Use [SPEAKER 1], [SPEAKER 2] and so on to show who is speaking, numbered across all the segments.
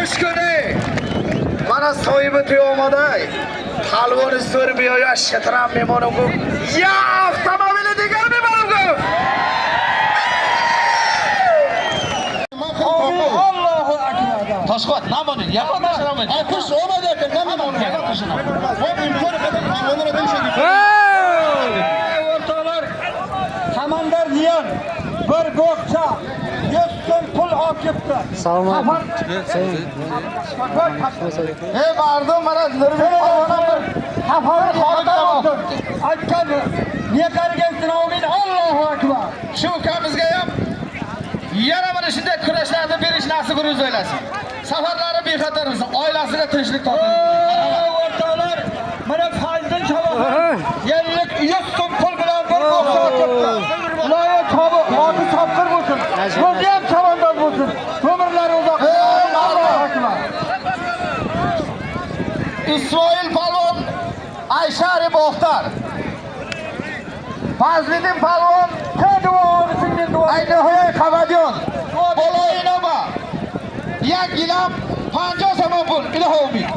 [SPEAKER 1] Гӯш кунед. Мана соҳиби туй омадай. Палвони зӯр биёя, шитрам мемонам, гуфт. Я автомобили дигар мебарам, гуфт.
[SPEAKER 2] Allohu akbar.
[SPEAKER 1] Toshqot, намонед, ягон наша намонед.
[SPEAKER 2] Akush омада aka, намемонад.
[SPEAKER 1] Ягон наша намонед.
[SPEAKER 2] Hop, imkon qadar palvonlar deyishadi.
[SPEAKER 3] O'rtoqlar, Samandar Niyan bir go'qcha 100 so'm pul olib ketdi.
[SPEAKER 4] Salom.
[SPEAKER 1] Ey mardum, mana Nurbek polvon bir
[SPEAKER 3] Safar xotir bo'lsin. Aytgan niyatlaringizdan amin. Allohu akbar.
[SPEAKER 1] Shu ukamizga ham yana mana shunday kurashlarni berish nasib o'ylasin. Safarlari bexatar bo'lsin, oilasida tinchlik topsin.
[SPEAKER 3] O'rtoqlar, mana Fazliddin Chavoqon yillik 100 so'm pul bilan bir go'qcha olib ketdi. Iloyo chobi, oti chopqir bo'lsin. O'zi ham chavandoz bo'lsin. Umrlari uzoq. Allohu akbar.
[SPEAKER 1] Ismoil polvon Ayshari Boxtar. Fazliddin polvon Aynihoy Qavadiyon. Boloi Noma. Як gilam 50 somon pul. Ilohi umid.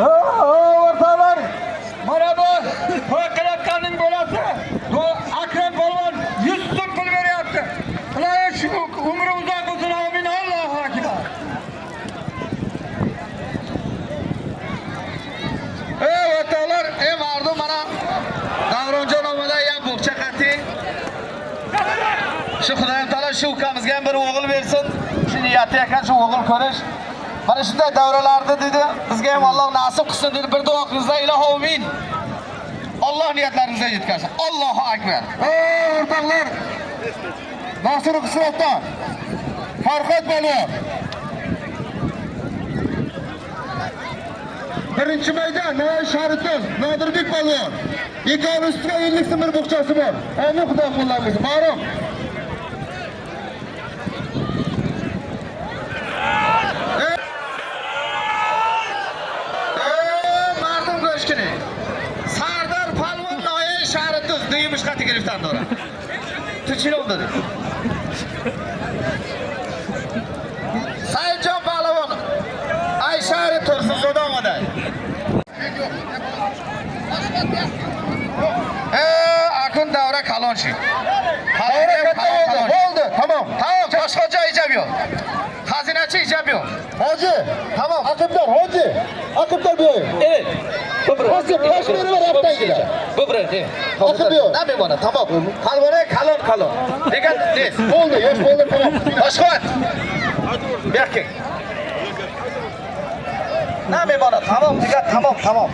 [SPEAKER 3] O'rtoqlar, mana bu to'y qilayotganning bolasi bu Akram polvon 100 so'm pul beryapti. Iloyo shu umri uzoq bo'lsin. Amin. Allohu akbar.
[SPEAKER 1] Ey o'rtoqlar, ey mardum, mana Davronjon omada ya bo'xcha qati. Shu Xudoyim taolo shu ukamizga ham bir o'g'il bersin. Shu niyati ekan shu o'g'il ko'rish. Mana shunday davralarda dedi, bizga ham Alloh nasib qilsin dedi. Bir duo qilingizlar, ilohi amin. Alloh niyatlaringizga yetkazsin. Allohu akbar.
[SPEAKER 2] Ey o'rtoqlar, Nosir Qishloqdan Farhod polvon. Birinchi maydon Navoiy shahridan Nodirbek polvon. Ikkovi ustiga 50 so'm bir bo'xchasi bor. Amin, Xudo qo'llanmasin. Ma'ruf.
[SPEAKER 1] Ey mardum, go'sh kuni. Sardor polvon Noya shahri tuz duymush qati giriftan dora. Tu chilov dedi. Saidjon polvon Ayshari Tursunzoda omada. Akun davra kalon shi.
[SPEAKER 2] Davra katta bo'ldi. Bo'ldi, tamom.
[SPEAKER 1] Tamom, boshqa ijab yo'q. Xazinachi ijab yo'q.
[SPEAKER 2] Hoji,
[SPEAKER 1] Tamom.
[SPEAKER 2] Aqibdor, hoji. Aqibdor bu yoq.
[SPEAKER 1] Evet.
[SPEAKER 2] Hoji, bosh berib aptangida.
[SPEAKER 1] Bubra,
[SPEAKER 2] Aqib yo'q.
[SPEAKER 1] Namemona, tamom. Palvona kalon kalon. Degan tez.
[SPEAKER 2] Bo'ldi, yosh bo'ldi, tamom.
[SPEAKER 1] Toshqot. Bu yoqqa. Namemona, tamom, degan tamom, tamom.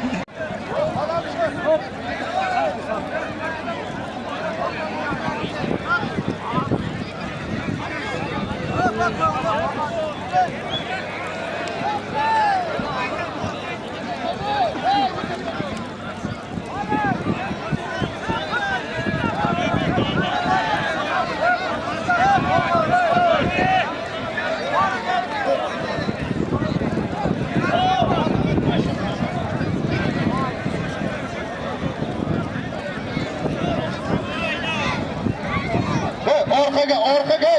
[SPEAKER 2] Hey, orqaga, orqaga.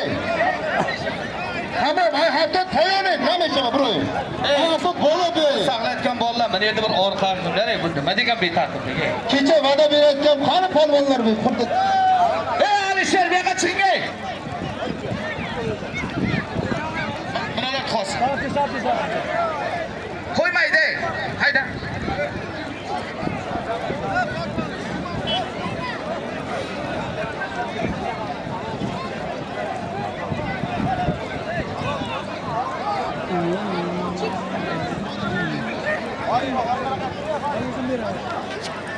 [SPEAKER 2] Tamom, ay hatto tayoning, nima bro. Hatto bola bu.
[SPEAKER 1] Saqlayotgan bolalar mana yerda bir orqa, nima bu nima degan betartiblik.
[SPEAKER 2] Kecha va'da berayotgan qani polvonlar bu xuddi.
[SPEAKER 1] Ey Alisher, bu yoqqa chiqing ey. Bunalar qolsin. Qo'ymaydi. Ey. Hayda.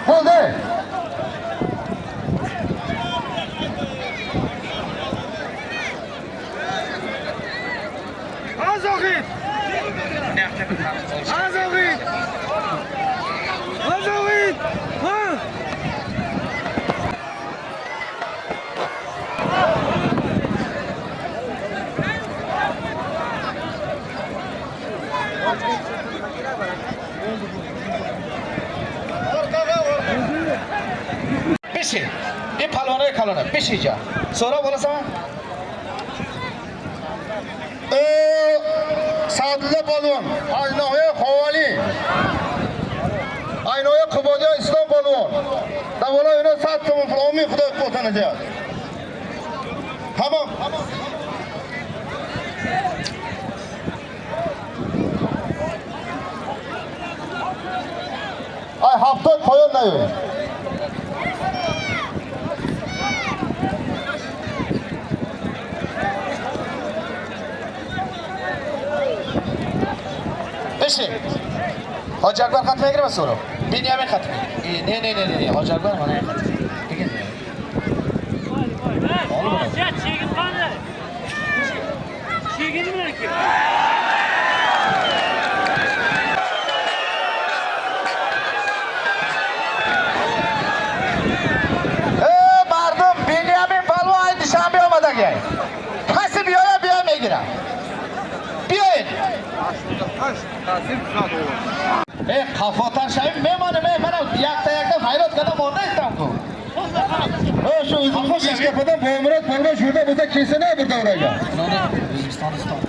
[SPEAKER 2] Bo'ldi.
[SPEAKER 4] Azoghit! Azoghit! Azoghit! Ha!
[SPEAKER 1] Bishi. E palvonay kalona, bishija. So'rab olasan?
[SPEAKER 2] Sa'dulla polvon, Aynoya Xovali. Aynoya Qubodiyo Islom polvon. Davola uni 100 so'm pul, amin Xudo qo'tani deyapti. Tamom. Ay hafta poyon nayo.
[SPEAKER 1] Beshi. Hoji Akbar xatmiga kirmas so'rov. Binyamin xatmi. Ne ne ne ne Hoji Akbar mana xatmi. Degan.
[SPEAKER 4] Chegin qani? Chegin nima?
[SPEAKER 1] Mardum Binyamin polvon Dushanbe omadagi. Qaysi biyoya biyo megiram. Biyoyin. Qafotar shayim memoni men mana yakta yakta fayrot qadam monda aytam-ku.
[SPEAKER 2] Shu o'zimiz Beshkapadan Boymurat polvon shu yerda bo'lsa kelsin bir davraga.
[SPEAKER 1] O'zbekiston iston.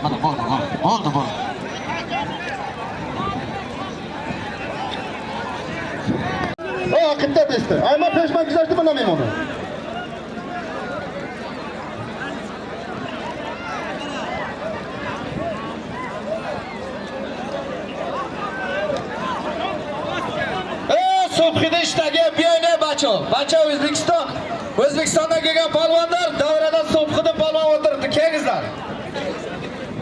[SPEAKER 1] Mana bo'ldi, bo'ldi. Bo'ldi, bo'ldi.
[SPEAKER 2] O aqibda besti. Ayman peshman guzashdi mana men uni.
[SPEAKER 1] Subhida ishdagi biyona bacho. Bacho O'zbekiston. O'zbekistondan kelgan polvonlar davrada Subhida polvon o'tiribdi. Kelingizlar.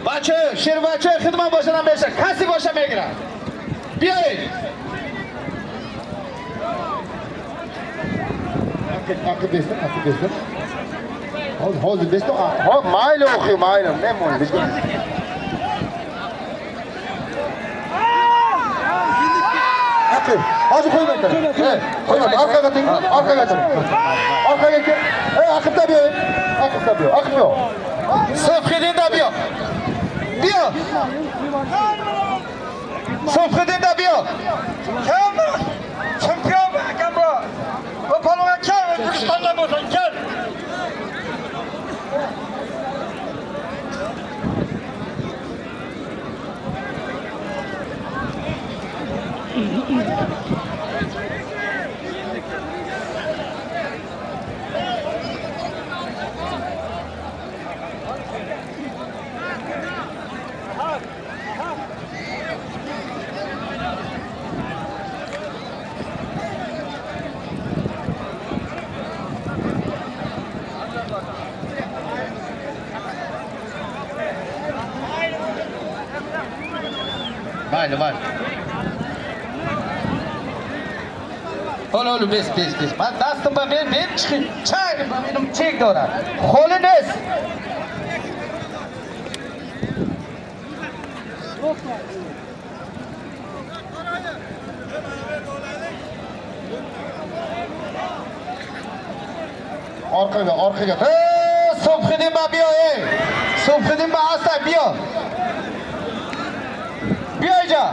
[SPEAKER 1] Bacho, Sherbacho xidmat boshidan bersa, qaysi bosha megira? Biyoyin.
[SPEAKER 2] Aqib besti, aqib besti. Hozir besti. Hop, mayli o'qi, mayli. Men bo'l, bizga. Aqib, hozir qo'ymaydi. Qo'ymaydi. Orqaga ting, orqaga ting. Orqaga kel. Ey, aqibda biyoyin. Aqibda biyo, aqib yo'q.
[SPEAKER 1] Subhidinda biyo. Biyo. Subhidinda biyo.
[SPEAKER 3] Kim? Chempion ekan bu. Bu polvon kel, O'zbekistondan bo'lsin, kel.
[SPEAKER 1] Mayli, mayli. Hol, hol, bes, bes, bes. Man dastim ba men chiqib, chang, menim chek dora. Qo'li nes.
[SPEAKER 2] Orqaga, orqaga.
[SPEAKER 1] Subhidin ba biyo, ey. Subhidin ba asta biyo. Biyo ija.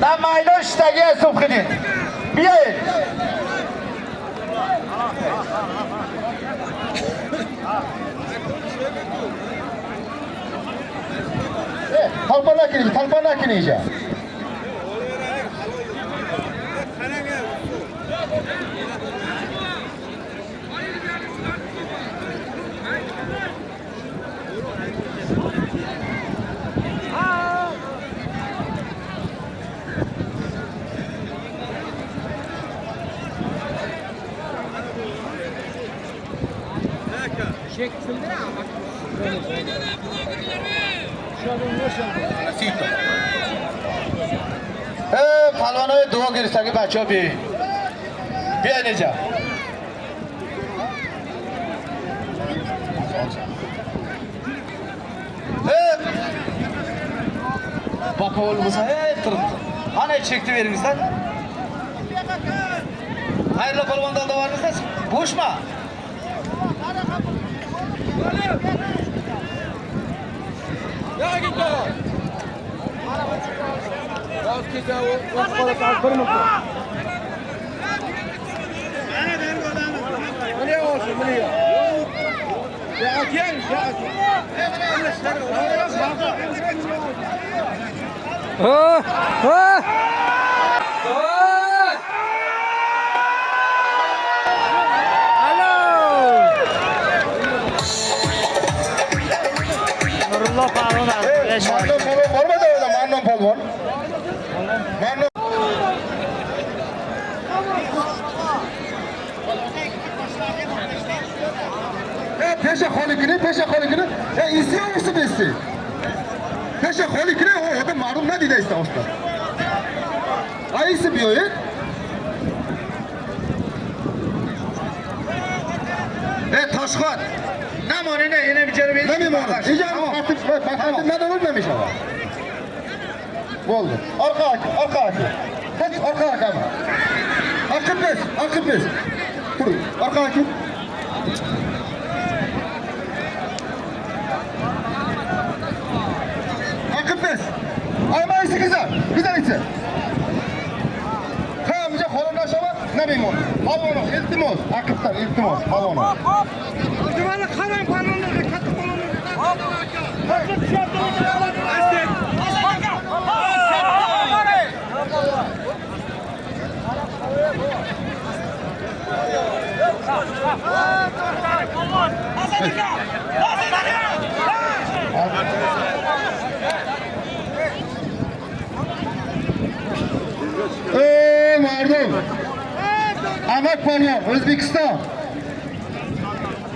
[SPEAKER 1] Da maydon ishtagi Subhidin. Biyo.
[SPEAKER 2] Talpana keling, talpana keling ija.
[SPEAKER 1] Palvonoy duo girsagi bacho bi. Biya neja. Baka bo'lmasa, turibdi. Ana chekdi beringizlar. Xayrli polvon doldovarimizda bo'shma.
[SPEAKER 4] Nurullo polvon.
[SPEAKER 2] Mannon polvon bormadi o'yla, Mannon polvon. Mannon pesha xolikini, pesha xolikini. Isi isi besi. Pesha xolikini, o odam ma'lum nadida ista osta. Ayisi biyoyi.
[SPEAKER 1] Toshxon. Namonini yana bijarib
[SPEAKER 2] Namimoni. Ijara nadorib namishava. Bo'ldi. Orqa aka, orqa aka. Hech orqa akami. Aqib bes, aqib bes. Tur, orqa aka. Aqib bes. Aymaysi güzel. Güzel ise. Hamca xo'rlashava namimon. Polvon, iltimos, aqibdan iltimos, polvon.
[SPEAKER 3] Nimani qarang polvonlarga, katta polvonlarga.
[SPEAKER 2] Ey mardum. Ahmad polvon, O'zbekiston.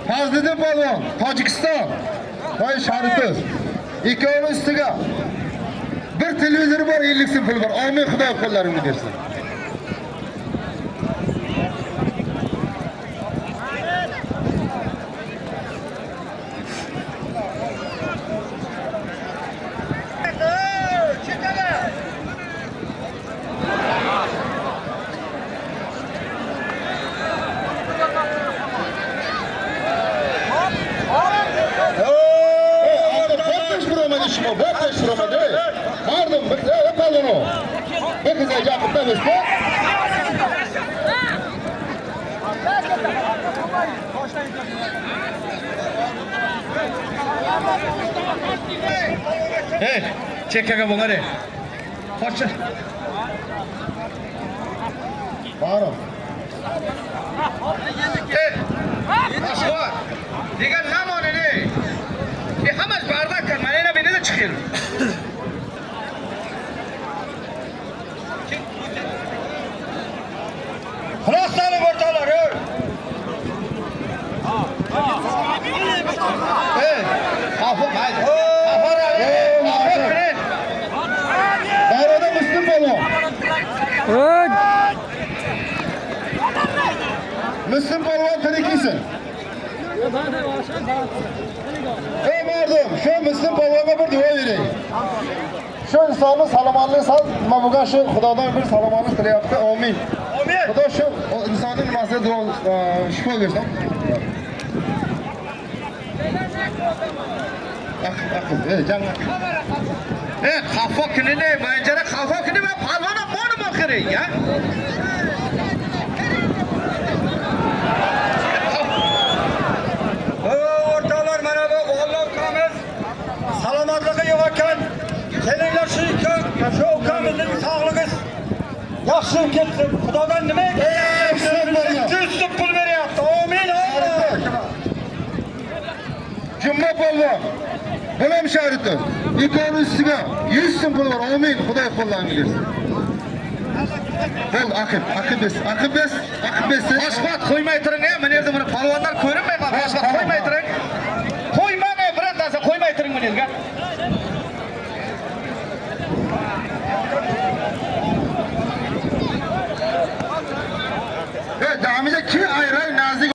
[SPEAKER 2] Fazliddin polvon, Tojikiston. Voy Sharipov. Ikkovini ustiga bir televizor bor, 50 so'm pul bor. Amin, Xudo qo'llaringni bersin.
[SPEAKER 1] Hey, chekkaga bo'lg'are. Qochir.
[SPEAKER 2] Borim.
[SPEAKER 1] Hey, Toshxon. Degan namonini. Hammasi bardak kan, mana yana menida chiqir.
[SPEAKER 3] Xulos solib o'rtoqlar, ey.
[SPEAKER 1] Hey, xafa, mayli. Xafa, xafa kiring.
[SPEAKER 2] Darvoza Muslim polvon. Muslim polvon tiriklisin. Ey mardum, shu Muslim polvonga bir duo bering. Shu insonni salomatlik sal, nima bo'lgan shu Xudodan bir salomatlik tilayapti. Amin. Xudo shu insonning nimasiga duo shifo bersin. Aql, aql, ey jang.
[SPEAKER 1] Ey, xafa kinini, manjara xafa kinini va polvon moni moqiring, ya.
[SPEAKER 3] O'rtoqlar, mana bu o'g'illar ukamiz salomatligi yo'q ekan. Kelinglar shu shu ukamizning sog'lig'i yaxshi ketsin. Xudodan nima ekan? 200 so'm pul beryapti. Amin.
[SPEAKER 2] Juma polvon. Bulam shariti. Ikkovini ustiga 100 so'm pul bor. Amin. Xudo qo'llarini bersin. Bo'ldi, aqib, aqib bes, aqib bes, aqib bes.
[SPEAKER 1] Toshxon qo'ymay turing, mana yerda buni polvonlar ko'rinmay qoldi. Toshxon qo'ymay turing. Qo'ymang, birortasi qo'ymay turing buni yerga.
[SPEAKER 2] Ey, damiga kim ayray nazik.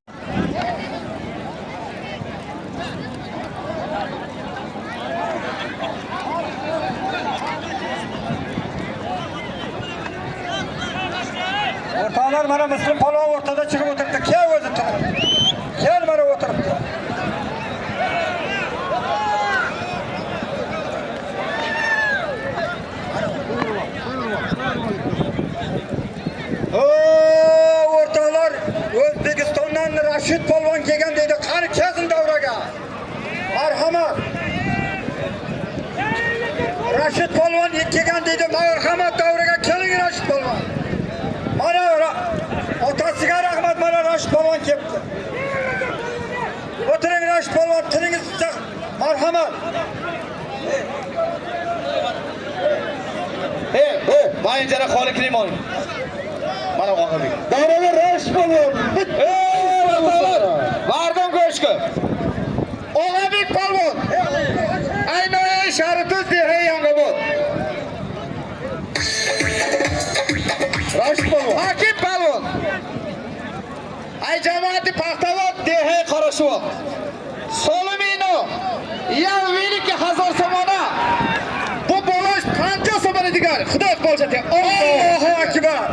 [SPEAKER 3] O'rtoqlar, mana Muslim polvon o'rtada chiqib o'tiribdi. Kel o'zi turib. Kel mana o'tiribdi. O'rtoqlar, O'zbekistondan Rashid polvon kelgan deydi. Qani kelsin davraga. Marhamat. Rashid polvon kelgan deydi. Marhamat davraga keling Rashid polvon. Mana otasiga rahmat, mana Rashid polvon kelibdi. O'tiring Rashid polvon, tilingiz tutsa, marhamat.
[SPEAKER 1] Hey, mayin jara xolikni oling. Mana og'irlik.
[SPEAKER 2] Davraga Rashid polvon.
[SPEAKER 1] Ey, o'rtoqlar, Vardim go'shki. Og'abek polvon. Aynoy Sharituz dehay Yangobod.
[SPEAKER 2] Rashid polvon.
[SPEAKER 1] Hakim polvon. Ay jamoati Paxtavod dehay Qorashuvoq. Solimino ya veliki hazor somona. Bu bolosh 50 somona digar. Xudo iqbol chati.
[SPEAKER 3] Allohu akbar.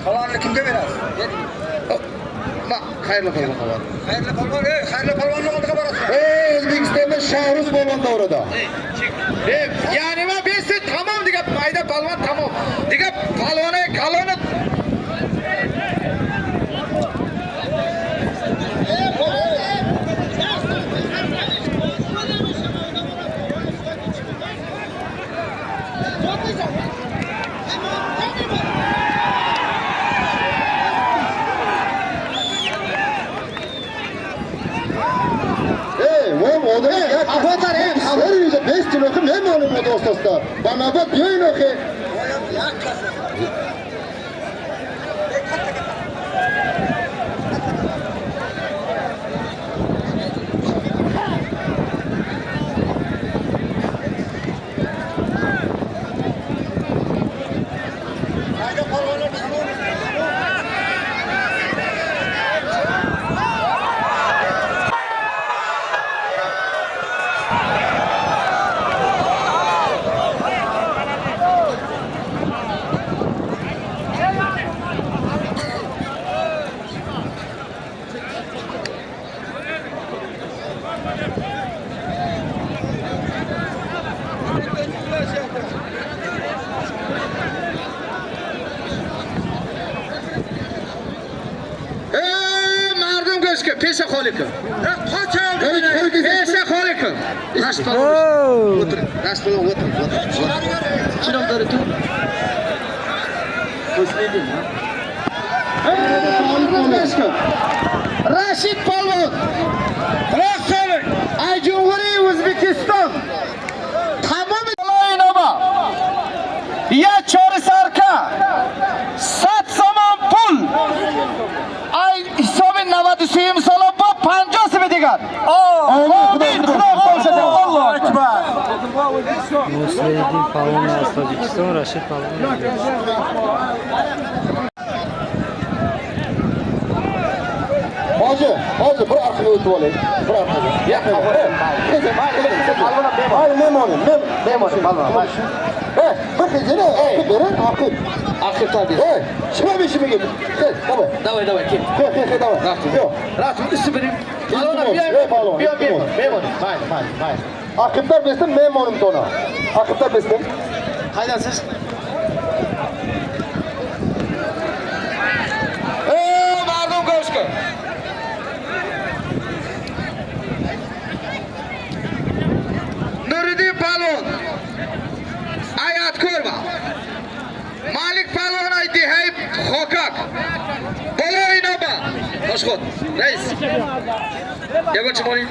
[SPEAKER 3] Qolganini kimga berasiz?
[SPEAKER 1] Ma, xayrli polvon qoladi.
[SPEAKER 3] Xayrli polvon, ey, xayrli polvonni oldiga borasiz.
[SPEAKER 2] Ey, O'zbekistonda Shahruz polvon davrada.
[SPEAKER 1] Ey, ya'ni ma besi tamom degan mayda polvon tamom. Degan polvoni kaloni
[SPEAKER 2] Ey, vom odam
[SPEAKER 1] Avotar, ey,
[SPEAKER 2] Ser 5 kilo men olim do'stlar. Bana bak yo'q oxi.
[SPEAKER 3] Mayda polvonlar tamom.
[SPEAKER 1] Ey, mardim go'shki, pesha xoli qil. Pesha xoli qil. Rashid polvon o'tir. Rashid polvon o'tir. Chiroq dori tu. Rashid polvon.
[SPEAKER 3] Quloq soling.
[SPEAKER 1] Ay Jumhuriy O'zbekiston. Tamomi Loyinova. Ya chori sarka. 100 somon pul. Ay hisobi 93 so'm bu 50 so'm degan. Amin. Xudo qo'lsa
[SPEAKER 3] Allohu akbar.
[SPEAKER 4] Musliddin polvon аз Тоҷикистон, Рашид polvon.
[SPEAKER 2] Hoji, hoji bir orqaga o'tib oling. Bir orqaga. Mayli, men oling. Men
[SPEAKER 1] Memon, polvon.
[SPEAKER 2] Ey, bir xizini aqib bering, aqib.
[SPEAKER 1] Aqib tabi.
[SPEAKER 2] Ey, shima beshimiga. Hey, давай.
[SPEAKER 1] Давай, давай, kel.
[SPEAKER 2] Hey, hey, hey, давай. Yo'q.
[SPEAKER 1] Rasul üstü benim.
[SPEAKER 2] Iltimos, ey polvon, iltimos.
[SPEAKER 1] Memon. Mayli, mayli, mayli.
[SPEAKER 2] Aqiblar bersin, men olim tona. Aqiblar bersin.
[SPEAKER 1] Qaydasiz? Ey, mardum go'shki. Nuriddin polvon. Ayat ko'rma. Malik polvon aydi hay xokak. Boloy noma. Toshxon, rais. Yagonchi boring.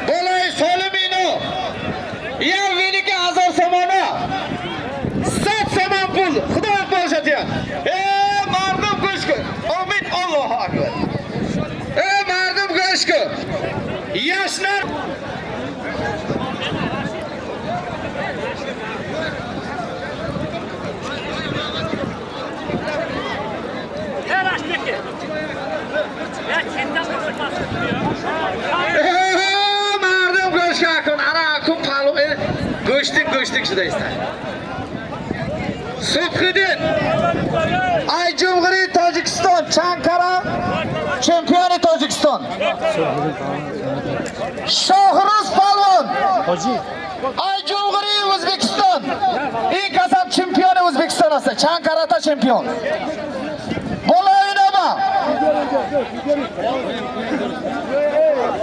[SPEAKER 1] Bolay Solimino. Ya veliki azor somona. 100 somon pul. Xudo iqbol shatiyan. Ey mardim go'shki. Amin Allohu akbar. Ey mardim go'shki. Yoshlar Mardim go'shki akun. Go'shtin go'shtin shudaysan. Subhiddin ay Jumhuriy Tojikiston Chankara chempioni Tojikiston. Shohruz polvon ay Jumhuriy O'zbekiston eng kasab chempioni O'zbekiston asa Chankarata chempion. Bolaynaba.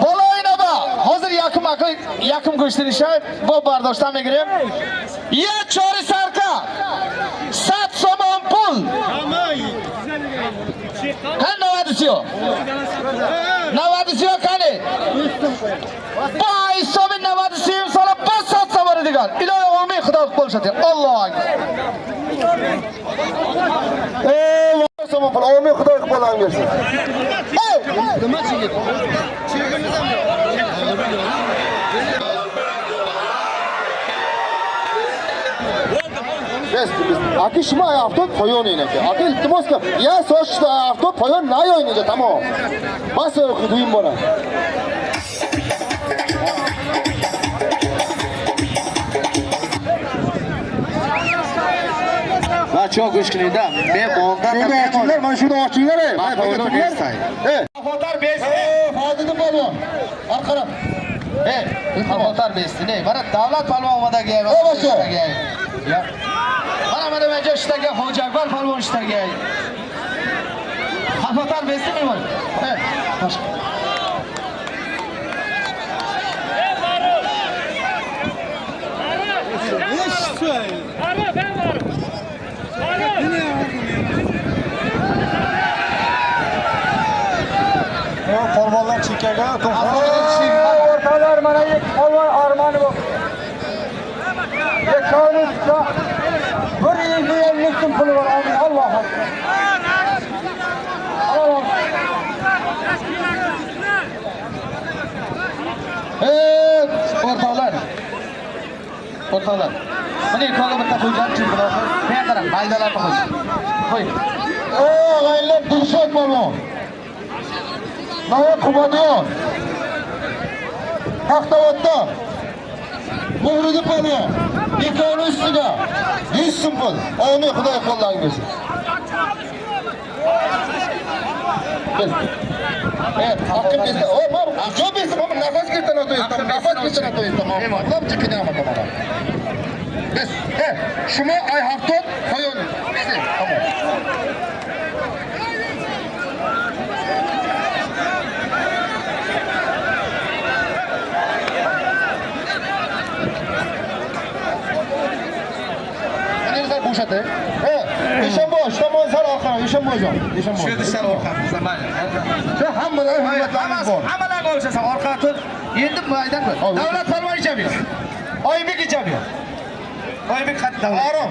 [SPEAKER 1] Bolaynaba. Hozir yakım yakım go'shtinishay bu bardoshdan megirim. Ya chori sarka. 100 somon pul. Kan 90. 90 qani? Bu hisobi 93 sola 500 somon degan. Ilohi omin Xudo qo'lshatir. Allohu akbar.
[SPEAKER 2] Somon pul, omin Xudo qo'ldan bersin.
[SPEAKER 1] Nima chigit?
[SPEAKER 2] Chegimiz ham yo'q. Bes, aka shuma avto poyon enaka. Aka iltimos qilib, ya sochda avto poyon nayoyinga tamom. Bas xuduyim bora.
[SPEAKER 1] Bacho go'shqinida men moldan
[SPEAKER 2] Shuni ochinglar, mana shuni ochinglar ey. Ey,
[SPEAKER 1] Xavotar besti.
[SPEAKER 2] Fozilni polvon. Orqaram.
[SPEAKER 1] Ey, xavotar besti. Ne? Mana davlat polvon omadagi.
[SPEAKER 2] Ey,
[SPEAKER 1] Mana mana menga ishtaga Hoji Akbar polvon ishtaga. Xavotar besti mi bor? Ey, boshqa.
[SPEAKER 2] Polvonlar chekkaga,
[SPEAKER 3] O'rtalar mana ikki polvon armoni bu. Ikkovini tutsa, 150 so'm puli bor. Amin. Allohu akbar. Allohu
[SPEAKER 1] Ey, o'rtoqlar. O'rtoqlar. Mana ikkovga bitta qo'ygan chempion. Men qarang, maydalarni qo'y. Qo'y.
[SPEAKER 2] Ey, og'aylar, Dilshod polvon. Navoiy Qubadiyon. Paxtavodda Muhridi polvon. Ikkovini ustiga 100 so'm pul. Omin Xudo qo'ldan bersin. Biz. Ey, haqqim bersin. O, men jo bersin, men nafas kirtan o'tayapman. Nafas kirtan o'tayapman. Ular chiqinaman tamom. Biz, ey, shuma ay haftot qo'yun. Tamom. Bo'shati. Eshonboy, shu tomon sal orqaroq, Eshonboyjon, Eshonboy.
[SPEAKER 1] Shu yerda sal orqamizda, mayli.
[SPEAKER 2] Shu hammadan hurmatlarimiz bor.
[SPEAKER 1] Hammalarga o'xshasan, orqaga tur. Endi maydan ko'r. Davlat polvon ichamiyor. Oybek ichamiyor. Oybek qat davlat.
[SPEAKER 2] Orom.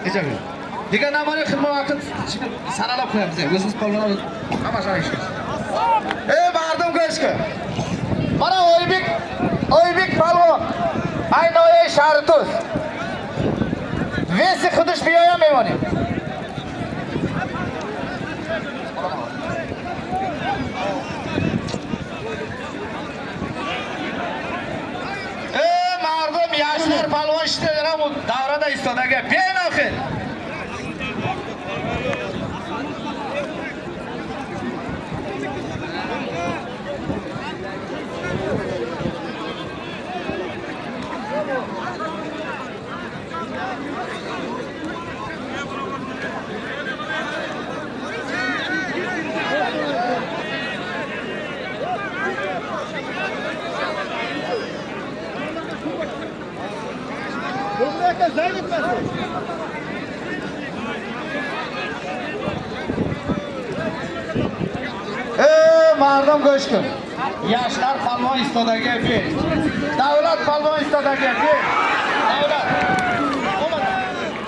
[SPEAKER 1] Ichamiyor. Degan namoni xidmat vaqti saralab qo'yamiz. O'zimiz polvon hammasini ishlaymiz. Ey, bardim go'shki. Mana Oybek, Oybek polvon. Aynoye Sharituz. Vesi xudish biyoyam mevoni. Ey mardim yoshlar polvon ishlaydigan bu davrada istodaga benoxir. Ey mardom go'shkun. Yoshlar polvon istodaga ber. Davlat polvon istodaga ber. Davlat.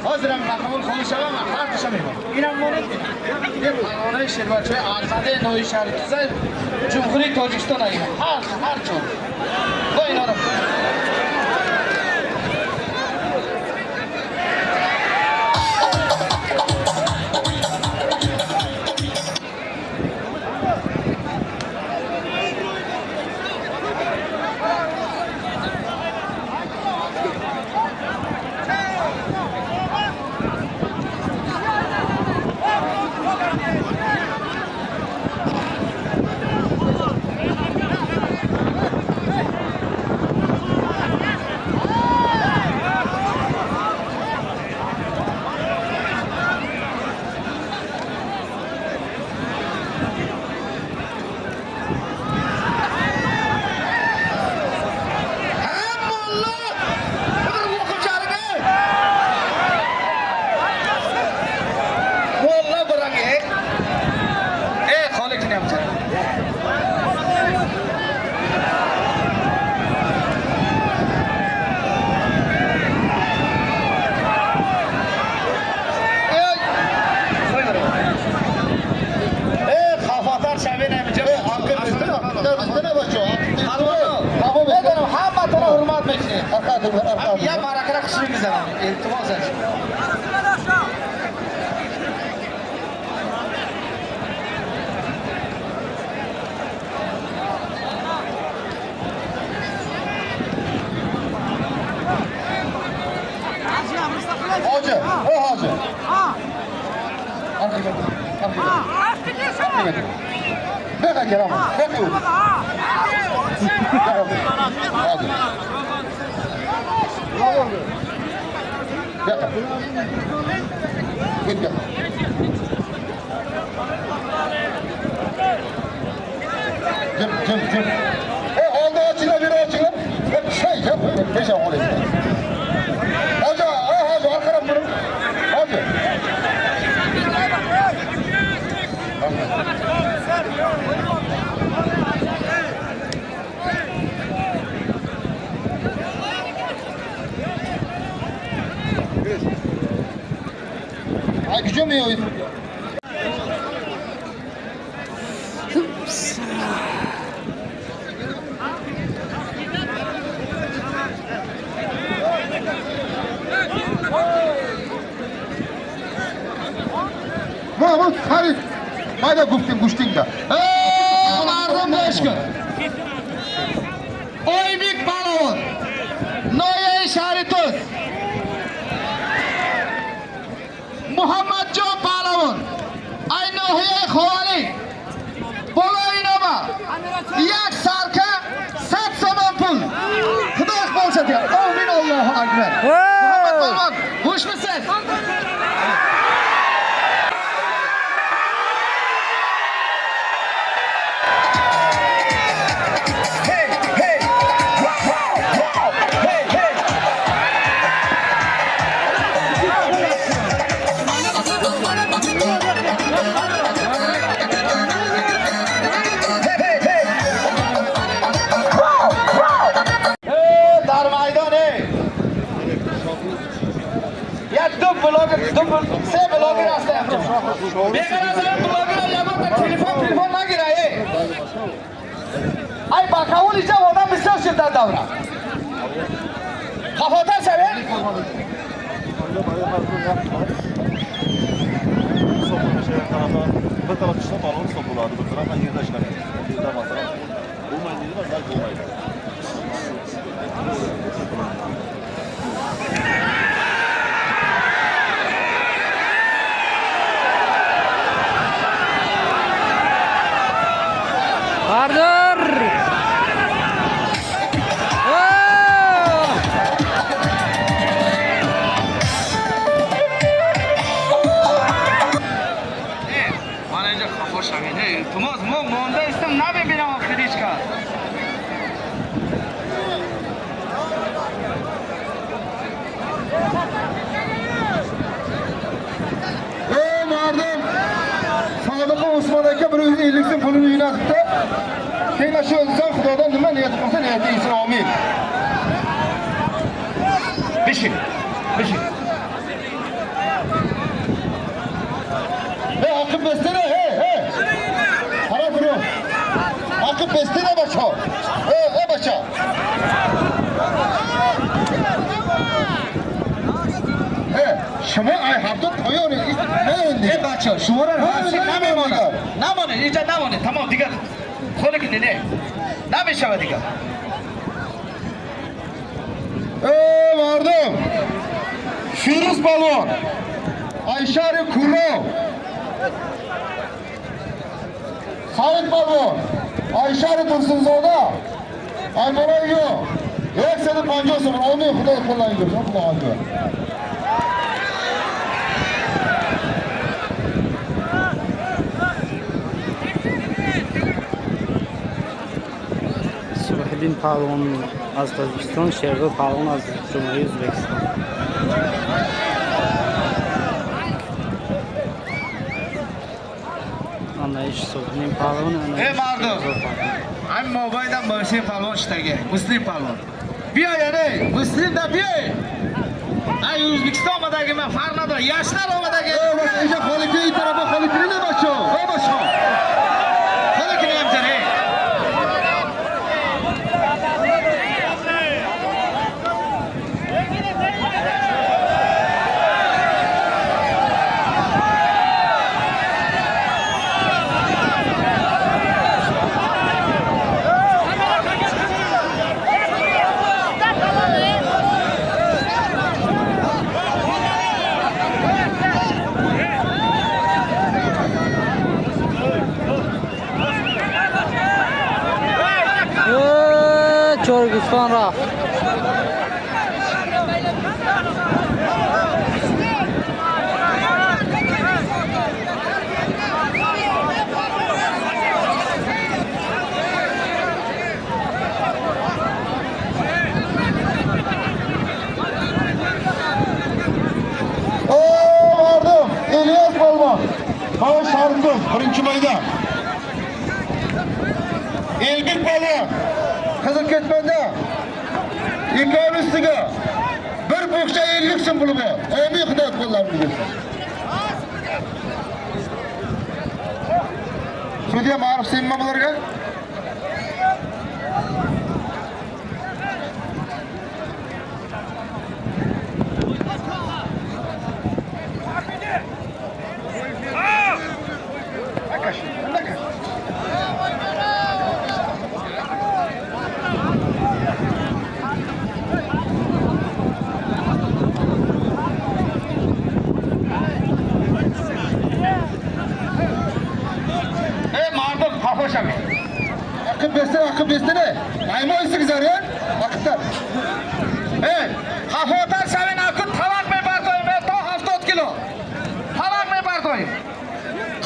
[SPEAKER 1] Hozir ham maqbul qo'nishaman, har tushamayman. Inam polvoni Sherbachoy arzade Noyi Sharituzay Jumhuriy Tojikiston aymi. Har chor. Qo'y inora. Ya marakara qishlaymiz iltimos.
[SPEAKER 2] Hoji, ey hoji. Arqaga. Arqaga. Buyoqqa kelaman. Buyoqqa yur. Hoji. Buyoqqa. Git buyoqqa. Jim, jim, jim. Ey oldi ochinglar, beri ochinglar. Shay, pesha qo'ying. Hoji, ey hoji, orqadan buring. Hoji. Ay gücüm yo'q. Bu Farid. Mayda gufting gushtingda.
[SPEAKER 1] Ey mardum qo'shqin. Oybek Palvon. Noyai Sharitus. Muhammadjon Palvon. Ay nohiyai Xovali. Boloinoma. Yak sarka 100 somon pul. Xudo iqbol deyapti. Amin, Allohu akbar. Muhammad Palvon, xushmisiz? سه بلاگر هستم. بغیر از این بلاگر یگان تلفن نگیره. ای باکاول اینجا آدم بسیار شد در دوره. خفاتر شوید.
[SPEAKER 5] Bir taraf ishlab balon stop bo'ladi, bir taraf yerda ishlamaydi. Yerda masalan bo'lmaydi deydi, ba'zan bo'lmaydi.
[SPEAKER 4] Vardır.
[SPEAKER 1] Mana inja xafa shavin. Iltimos, men monda istim nabibinam xirichka.
[SPEAKER 2] Ey mardum. Sodiq Usmon aka 150 so'm pulini yo'natibdi. Keyin shu inson Xudodan nima niyat qilsa niyati yetsin, amin.
[SPEAKER 1] Bishik. Bishik.
[SPEAKER 2] Hey, aqib bestene, hey, hey. Qarab turing. Aqib bestene bacho. Hey, ey bacho. Hey, shuma ay hafta to'yoni, nima endi?
[SPEAKER 1] Ey bacho, shumora namona. Namona, inja namona. Tamom, digar. Qo'liki ne? Nima digar?
[SPEAKER 2] Ey mardum. Firuz balon. Ayshari Kurov. Said balon. Ayshari Tursunzoda. Aybolayo. 150 so'm. Olmay Xudo qo'llangan bersin, Xudo akbar.
[SPEAKER 4] Suhriddin Palvon аз Тоҷикистон, Шерзод Палвон аз Ҷумҳурии Ӯзбекистон. Анаиш Суҳриддин Палвон,
[SPEAKER 1] Ey mardum. Am mobaydan Muslim Palvon ishlagan. Muslim Palvon. Biyoy, ey, Muslimda biyoy. Ay O'zbekiston omadagi men farq nador. Yoshlar omadagi.
[SPEAKER 2] Ey bosh, inja Xoliqi tarafa Xoliqini bacho. Ey bacho.
[SPEAKER 1] Xoliqini ham jar, ey.
[SPEAKER 4] 4 гӯсфанд рафт.
[SPEAKER 2] İlyas polvon. Mana Sharqul 1-mayda. Elbir polvon. Qizil ketmanda. Ikkovi ustiga bir bo'xcha 50 so'm puli bor. Amin, Xudo qo'llarini bersin. Sudya Ma'ruf senmi bularga? Aqib besine. Aymo istigizar ya. Aqiblar.
[SPEAKER 1] Ey, xavotir shavin akut tavaq mepartoyim to 70 kilo. Tavaq mepartoyim.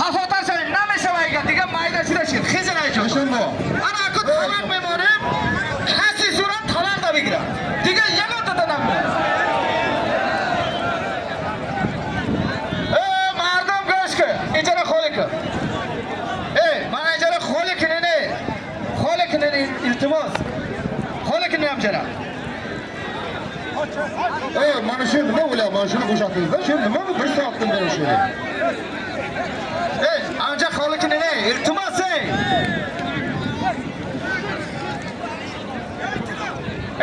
[SPEAKER 1] Xavotir shavin namешавайга diga mayda shida shid. Xizr aycho.
[SPEAKER 2] Shunday.
[SPEAKER 1] Ana akut tavaq memorim. Hasi surat tavaq da bigira. Diga yagota da nam. Ey, mardum go'sh ijara xolik. Ey, mana ijara xolik ne? Xolikni iltimos. Xolikni ham jara.
[SPEAKER 2] Ey, mana shu nima o'ylayapman? Mana shuni bo'shatingizda. Shu nima bu? 1 soatdan beri shu.
[SPEAKER 1] Ey, ancha xolikni ne? Iltimos ey.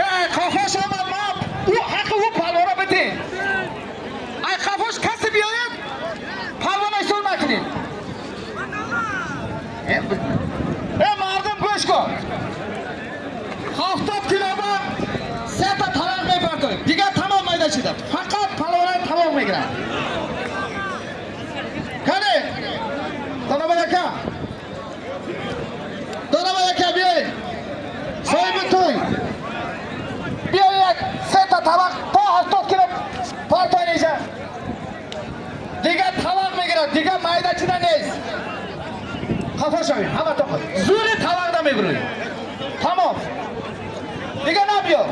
[SPEAKER 1] Ey, qafosh olma, u haqi u palvona bitin. Ay, qafosh kasi biyoyib, palvona so'rmakini. Ey, mardim go'sh ko. 70 kilodan seta taloq mepartoyim. Diga tamom mayda chida. Faqat palvona taloq megirar. Qani? Donabay aka. Donabay aka bering. Sohibi to'y. Bering seta taloq to 70 kilo partoylaysan. Diga taloq megirar. Diga mayda chida nez. Xafa shaving, hamma to'qi. Zo'ri taloqdan megirar. Tamom. Diga nabyo.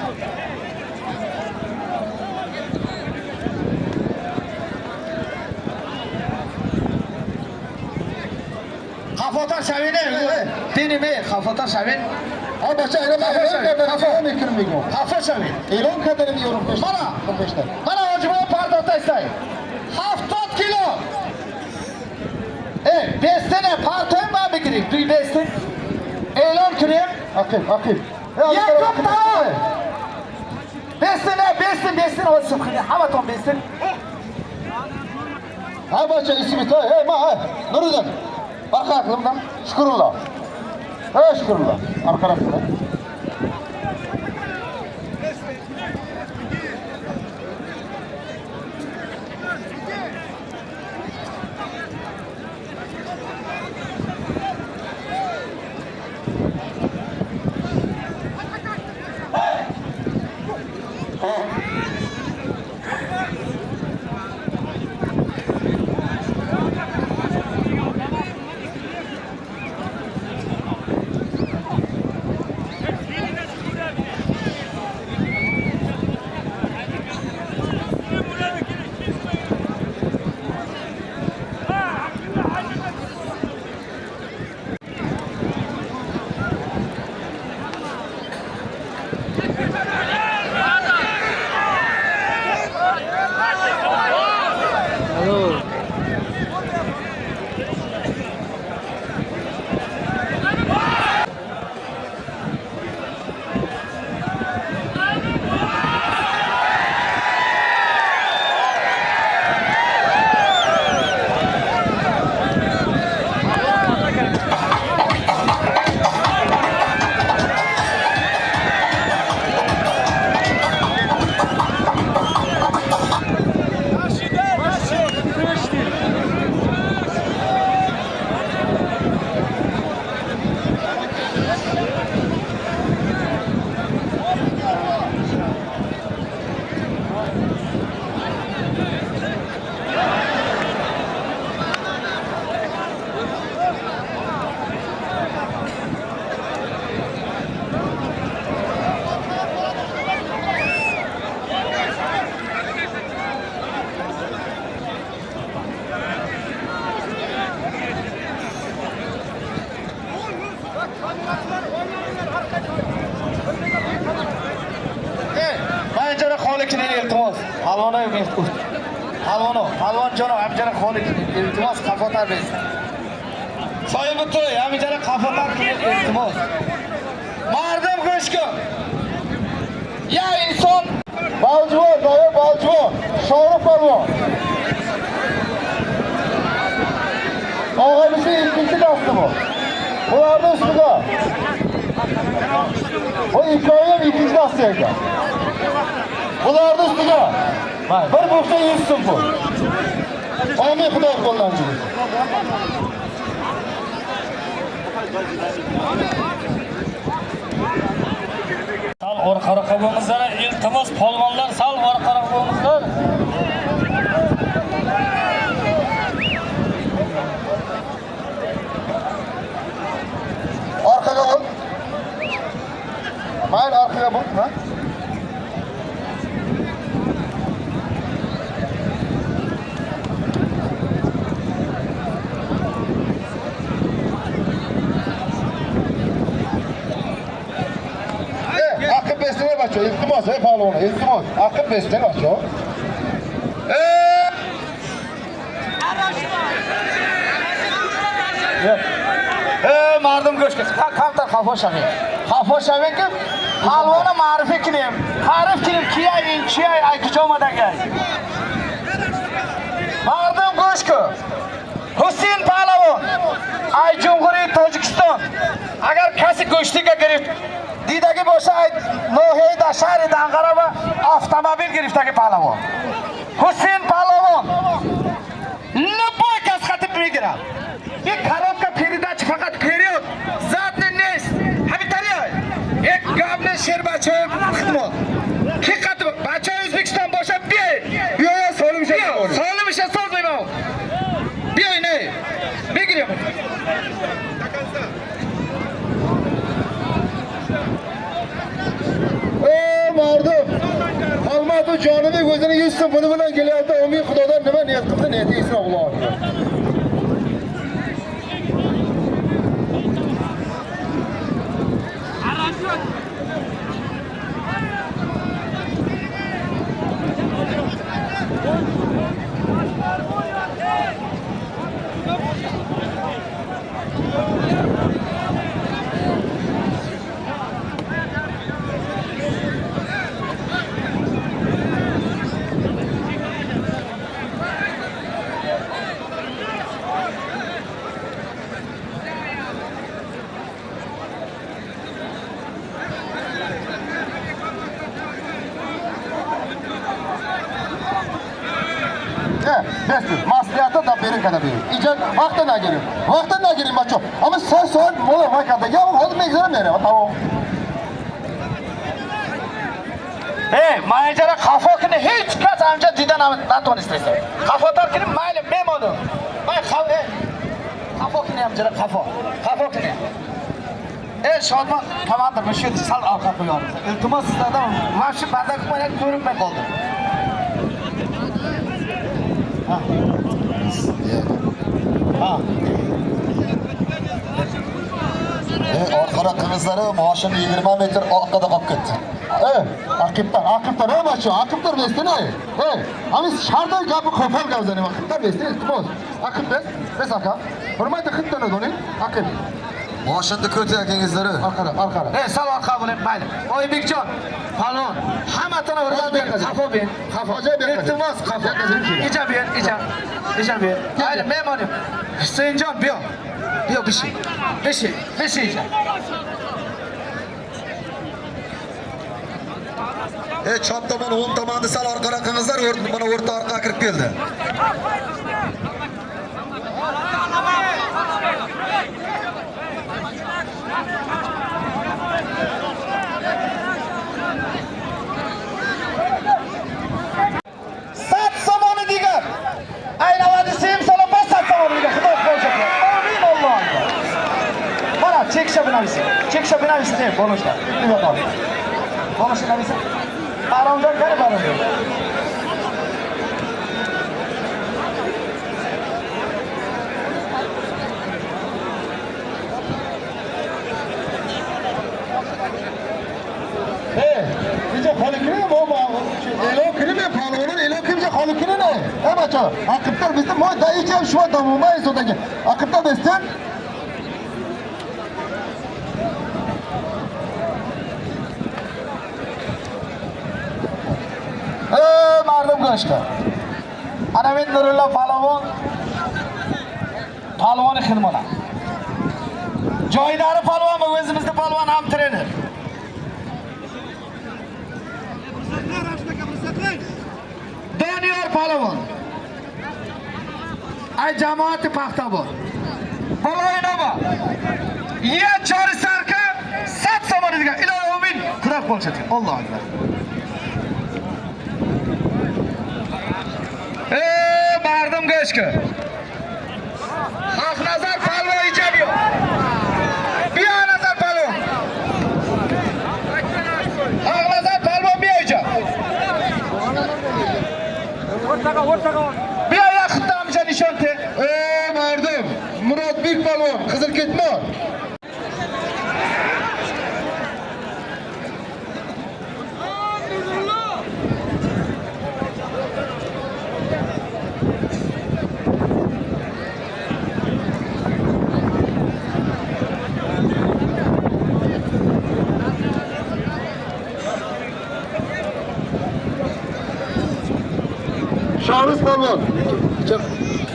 [SPEAKER 1] Xavotir shavin, dinimi xavotir shavin.
[SPEAKER 2] Ha, bacha e'lon qildim.
[SPEAKER 1] Xafa shavin.
[SPEAKER 2] E'lon qildim yorum 5.
[SPEAKER 1] Mana
[SPEAKER 2] 5 ta.
[SPEAKER 1] Mana hojibov pardoqda istay. 70 kilo. Ey, bestini partoyim va bikiring. Duy bestin. E'lon qiling.
[SPEAKER 2] Aqib, aqib.
[SPEAKER 1] Yakub tamom. Bestini, bestin, bestin olsin. Hamma tom bestin.
[SPEAKER 2] Ha, bacha ismi to'y. Hey, ma, hey. Nuriddin. Arqa aqlimdan Shukrullo. Hey, Shukrullo. Arqa aqlimdan.
[SPEAKER 1] Palvonay Palvono, palvonjono, hamjara xolik, iltimos qafotar bersin. Sohibi to'y, hamjara qafotar iltimos. Mardim go'shkun. Ya inson
[SPEAKER 2] Baljuvon, Doir Baljuvon, Shohrux polvon. Og'ayni ikkinchi dasti bu. Bularni ustida. Bu ikkovi ham ikkinchi dasti ekan. Bularni ustiga bir bo'xcha 100 so'm pul. Amin, Xudo qo'ldan chiqsin.
[SPEAKER 4] Sal orqaroqqa bo'lingizlar, iltimos polvonlar, sal orqaroq bo'lingizlar.
[SPEAKER 2] Orqaga ol. Mayli, orqaga bo'l, ha? Aqib bestinglar bacho, iltimos, ey polvon, iltimos. Aqib bestinglar bacho.
[SPEAKER 1] Ey mardim go'shga, kamtar xafa shaving. Xafa shaving ki, palvona ma'rifi kinim. Ta'rif kinim kiyay, chiyay, ay kuchomadagay. Mardim go'shku. Husayn Palavon, ay Jumhuriyat Tojikiston. Agar kasi go'shtiga girib didagi bo'lsa, ay nohiyada shahri Dang'ara va avtomobil giriftagi Palavon. Husayn Palavon. Любой кас хатib мегирад. Ин коробка передач фақат вперед, задний нест. Ҳамин тариқ. Як гап нест, шер бачаҳои хидмат. Ки қат бачаҳои O'zbekiston боша, биёй.
[SPEAKER 2] Биё, солим
[SPEAKER 1] Биё,
[SPEAKER 2] шав.
[SPEAKER 1] солим иша соз мемон. Биёй, не. Бигирем.
[SPEAKER 2] Ey mardim. Almatov Jonibek o'zini 100 so'm puli bilan kelyapti. Umid Xudodan nima niyat qilsa, niyati yetsin, Allohu akbar. Maslihata da berin kada berin. İnce vaqtda nagirim. Vaqtda nagirim bacho. Ama sen soat mola vaqtda. Ya hozir megzarim beraman, tamom.
[SPEAKER 1] Ey, manejera xafa kini hech kas ancha dida natонистайsan. Xafotar kini mayli memonim. May xafa. Xafa kini ham jara xafa. Xafa kini. Ey, Shodmon komandir, shu sal orqa qo'yamiz. Iltimos sizlardan, mana shu barda qilib ko'rinmay qoldi. Ha. Ha.
[SPEAKER 5] Orqaroq qilingizlar, moshim 20 metr orqada qolib ketdi.
[SPEAKER 2] Ey, aqiblar, aqiblar, ey bacho, aqiblar bestini. Ey, amiz sharda gapi qo'pol gap zanim, aqiblar bestini, iltimos. Aqib bes, bes aka. Hurmatli xitdan o'ding, aqib.
[SPEAKER 5] Moshinni ko'tayotganingizlar.
[SPEAKER 2] Orqada, orqada.
[SPEAKER 1] Ey, sal orqa bo'ling, mayli. Oybekjon, palvon, hammatini o'rgan ber, xafa ber, xafa. Iltimos, xafa. Ija ber, ija. Ija ber. Mayli, mehmonim. Husaynjon, bu yoq. Bu yoq bishi. Bishi, bishi ija.
[SPEAKER 5] Ey, chap tomon, o'ng tomonni sal orqaroq qilingizlar, mana o'rta orqa kirib keldi.
[SPEAKER 1] Sat somoni digar. Ay 97 so'm bas sat somoni digar. Xudo qo'ysin. Amin Alloh. Mana chekisha binavisi. Chekisha binavisi deb bo'lishlar. Bo'lishlar navisi. Baronjon qani baronjon?
[SPEAKER 2] Ey, biza xoli kirib, bu e'lon kirib, palvonlar e'lon Xalikini ne? Ey bacha, aqibtar bizni moy dayichem şu adamı isodagi. Aqibtar besin.
[SPEAKER 1] Ey mardim go'shti. Ana men Nurullo Palvon palvoni xidmona. Joydari palvonmi, o'zimizni palvon ham trener. Doniyor palvon. Ay jamoati Paxtabor. Baloyinova. Ya chori sarka sat somon degan ilohi amin. Quroq bo'lsin. Allohu akbar. Ey mardim go'shki. Haqnazar palvon ijob yo'q. Biyo nazar palvon. Haqnazar palvon biyo ijob. Biyo yaqinda amca nishon te.
[SPEAKER 2] Ey mardim, Murodbek polvon, Qizil Ketmon. Shahruz polvon. Chiq.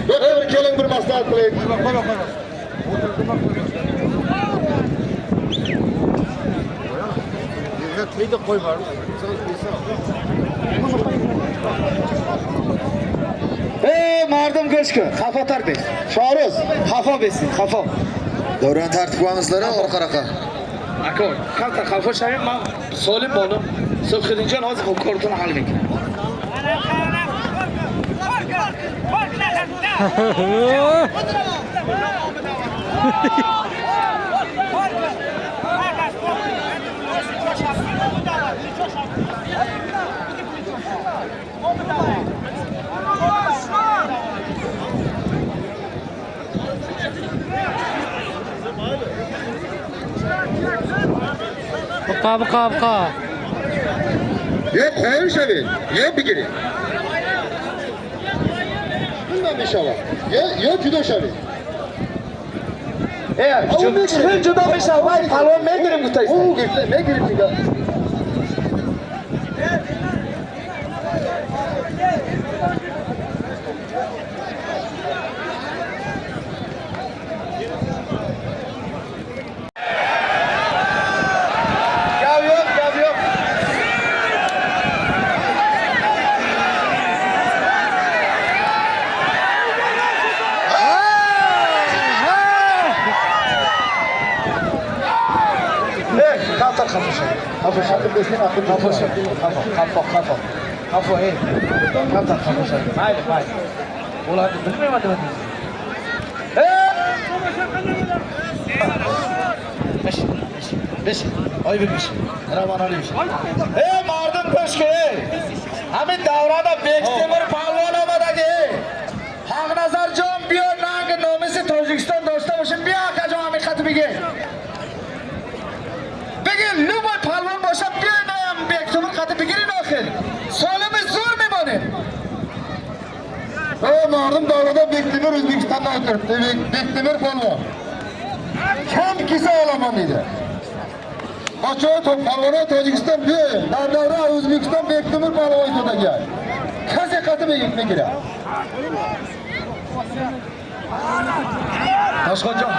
[SPEAKER 2] Bir keling bir maslahat qilaylik.
[SPEAKER 1] Ey mardim go'shki, xafa tarbes.
[SPEAKER 2] Shahruz,
[SPEAKER 1] Xafa besin, xafa.
[SPEAKER 6] Davron tartib qo'yamizlar orqa-orqa.
[SPEAKER 1] Aka, kalta xafa shayim man solim bolim. Subhidinjon hozir kortini hal ekan.
[SPEAKER 4] Buqa, buqa, buqa.
[SPEAKER 2] Yo qo'yib shaving, yo bigiring. Bundan inshaalloh. Yo, yo judo shaving.
[SPEAKER 1] Ey, judo mishavay, palvon men gutaysan.
[SPEAKER 2] U men girib diga.
[SPEAKER 1] Gap yo'q, gap yo'q. Ey, kaltar xafa shayim. Xafa shayim. Xafa shayim. Xafa, xafa, xafa. Xafa, ey. Kaltar xafa shayim. Mayli, mayli. Ularni bilmayman nima deysiz. Ey! Besh, besh, besh. Oybek besh. Ramon Aliyevich. Ey, mardim ko'shki, ey. Hamin davrada Bektemir polvon omadagi, ey. Haqnazarjon biyo nangi nomisi Tojikiston doshta bo'lsin, biyo akajon haqiqati begi. Begi любой polvon bo'lsa, biyo ham Bektemir qati begirin oxir. Solimi zo'r mebonin.
[SPEAKER 2] Ey mardim davrada Bektemir O'zbekistondan o'tiribdi. Bektemir polvon. Kam kelsa olaman deydi. Bacho polvon Tojikiston bu, davra O'zbekiston Bektemir polvon o'tadigan. Kaza qatib yetma kerak.
[SPEAKER 1] Toshxonjon.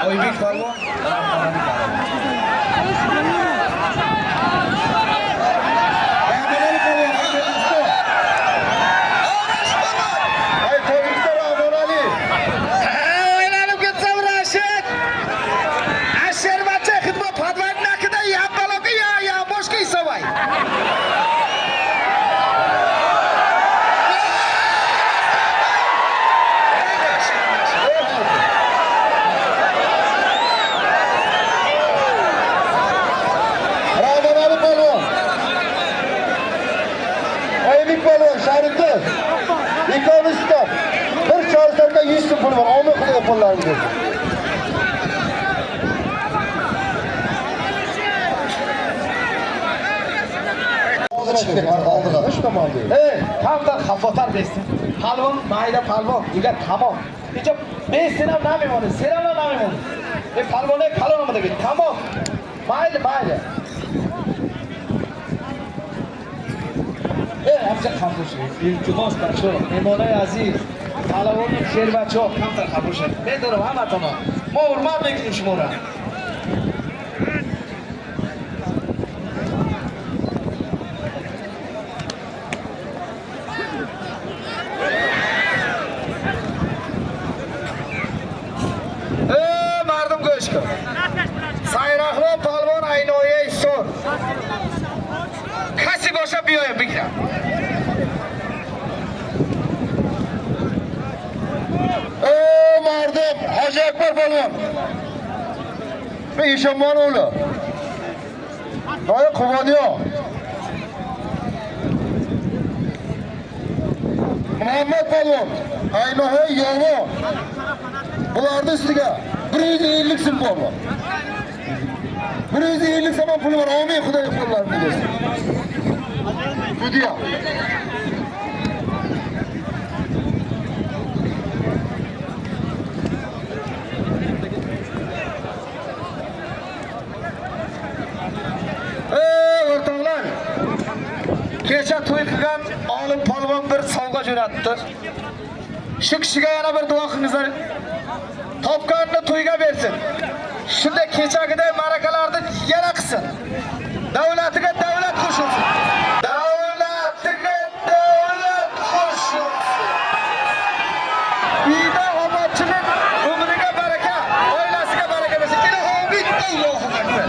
[SPEAKER 1] Oybek polvon.
[SPEAKER 2] Rahmonali polvon Tojikiston. Ay Tojikiston Rahmonali.
[SPEAKER 1] O'ylanib ketsam Rashid. Asherbacha xidmat podvalnakida ya baloga ya ya boshqa isabay.
[SPEAKER 2] Rahmonali polvon. Oybek polvon Shariddin. Ikkovlisida bir chorsakda 100 so'm pul bor. Omil Xudo pullarini bersin.
[SPEAKER 6] Oldiga chiqib ketdi, oldiga.
[SPEAKER 2] Uch tomonda.
[SPEAKER 1] Ey, kamtar xavotir bersin. Palvon mayda palvon, degan tamom. Inja 5 senam namimoni, senam namimoni. E palvon kalon omadi, tamom. Mayli, mayli. Ey, amca qabul shud. Iltimos bacho, mehmonay aziz. Palavoni sherbacho, kamtar qabul shud. Medonam hammatoni. Mo hurmat mekunim shumora. Ey, mardum go'sh kun. Sayrahmon polvon aynoye sur. Kasi bosha biyoya bigiram.
[SPEAKER 2] Ey mardim, Hoji Akbar polvon. Men Eshonmon o'g'li. Noya Quvoniyo. Muhammad polvon, Aynohoy Yovo. Bularning ustiga 150 so'm pul bor. 150 so'm pul bor. Amin, Xudoy qo'llarini bersin. Sudya.
[SPEAKER 1] Ey o'rtoqlar. Kecha to'y qilgan olim polvon bir sovg'a jo'natdi. Shu kishiga yana bir duo qilingizlar. Topganini to'yga bersin. Shunda kechagiday ma'rakalarni yana qilsin. Davlatiga davlat qo'shilsin. Davlatiga davlat qo'shilsin. Uyda omadchilik, umriga baraka, oilasiga baraka bersin. Ilohi Allohu akbar.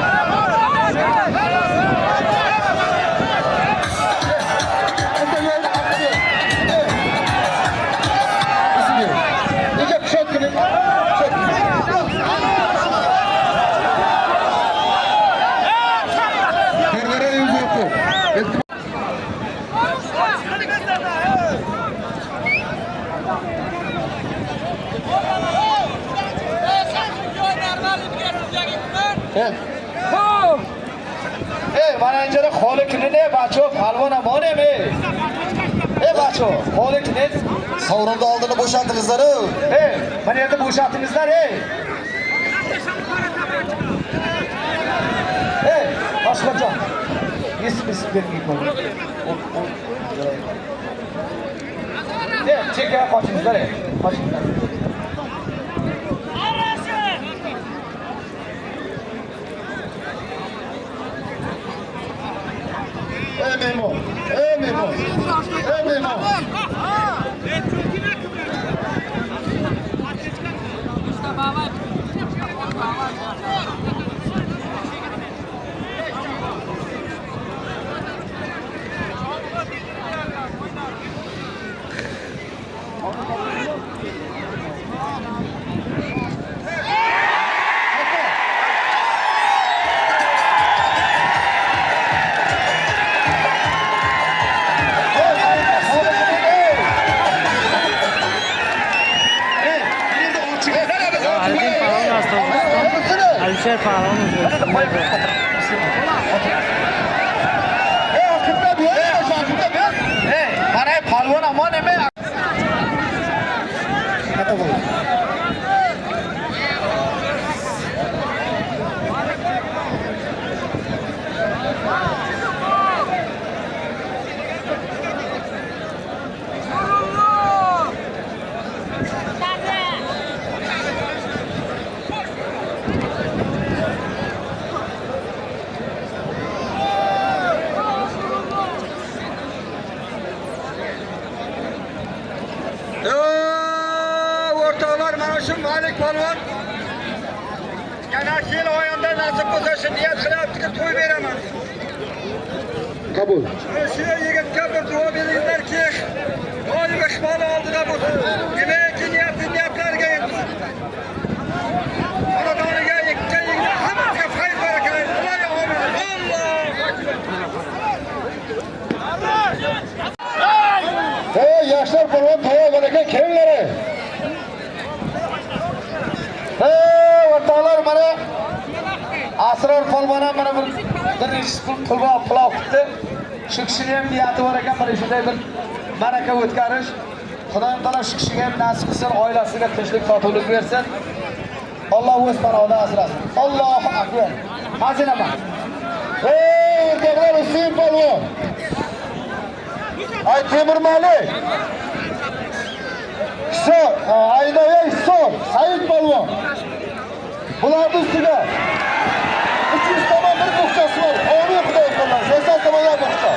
[SPEAKER 1] Ey, mana injara xolik ne bacho, palvon ham ey. Ey bacho, xolik ne?
[SPEAKER 6] Sovrinni oldini bo'shatingizlar.
[SPEAKER 1] Ey, mana yerda bo'shatingizlar ey. Ey, boshqacha. Esib bermay qo'ying. Ey, chekka qochingizlar ey. Qochingizlar.
[SPEAKER 2] Ey mehmon, ey mehmon, ey mehmon.
[SPEAKER 4] Alisher Palvon.
[SPEAKER 2] Ey oqibda bu, ey oqibda bu.
[SPEAKER 1] Ey, mana palvon amon eme.
[SPEAKER 3] O'rtoqlar, mana shu Malik polvon yana yil oyida nasib bo'lsa shu niyat qilyaptiki, to'y beraman.
[SPEAKER 2] Qabul.
[SPEAKER 3] Shu yigitga bir duo beringlarki, doim iqboli oldida bo'lsin. Demakki, niyati niyatlarga yetsin. Xonadoniga yetgan yigitlar hammasiga fayz baraka. Ilohi amin. Allohu akbar.
[SPEAKER 2] Ey yoshlar polvon to'y baraka kelinglar.
[SPEAKER 1] Ey o'rtoqlar, mana Asror polvon ham mana bir necha pul olib qildi. Shu kishini ham niyati bor ekan, mana shunday bir ma'raka o'tkarish. Xudoyim taolo shu kishiga ham nasib qilsin, oilasiga tinchlik, totuvlik bersin. Alloh o'z panohida asrasin. Allohu akbar. Hazinaman.
[SPEAKER 2] Ey o'rtoqlar, Husayn polvon. Ay Temurmalik. Hisor, Aydoya Hisor, Said polvon. Bularni ustiga 300 tomon bir buqchasi bor. Amin Xudo xohlasa. 80 tomon bir buqcha.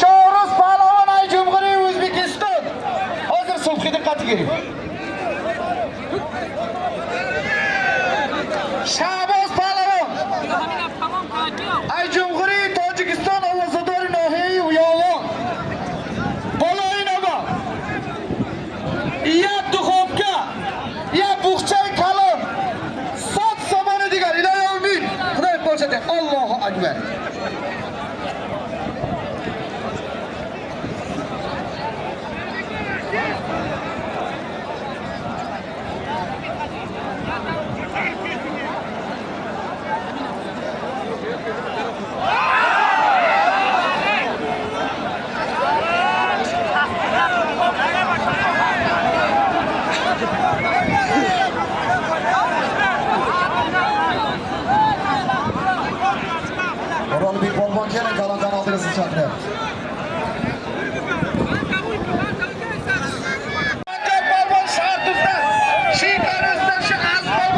[SPEAKER 1] Shohruz Pahlavon ay Jumhuriy O'zbekiston. Hozir subhi diqqati kerak. Shahboz Pahlavon ay Jumhuriy Tojikiston ovozador nohiyai Uyovon. Boloyi navbat. Ya duxovka, ya buxchay kalon. Sot somoni degan iloyo amin. Xudoy ko'rsatdi. Allohu akbar.
[SPEAKER 6] O'rolbek polvon keling, kalondan oldingizni chaqiryapti.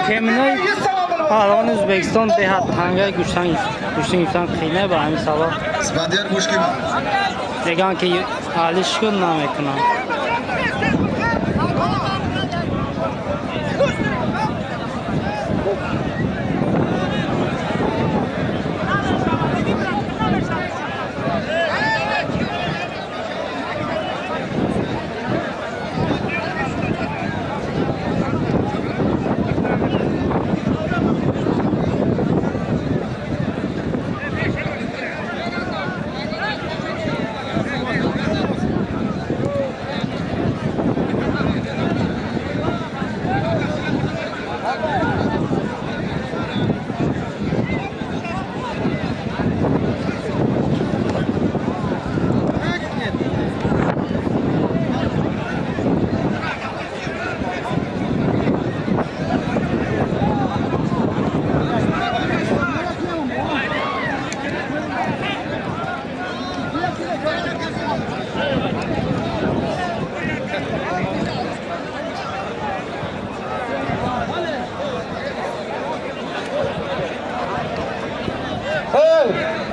[SPEAKER 4] Teminoy pahlivon O'zbekiston beҳад танга гӯштин қийнай ба ҳамин сабаб.
[SPEAKER 6] Isfandiyor Qo'shkemon.
[SPEAKER 4] Мегӯянд ки али шукр намекунам.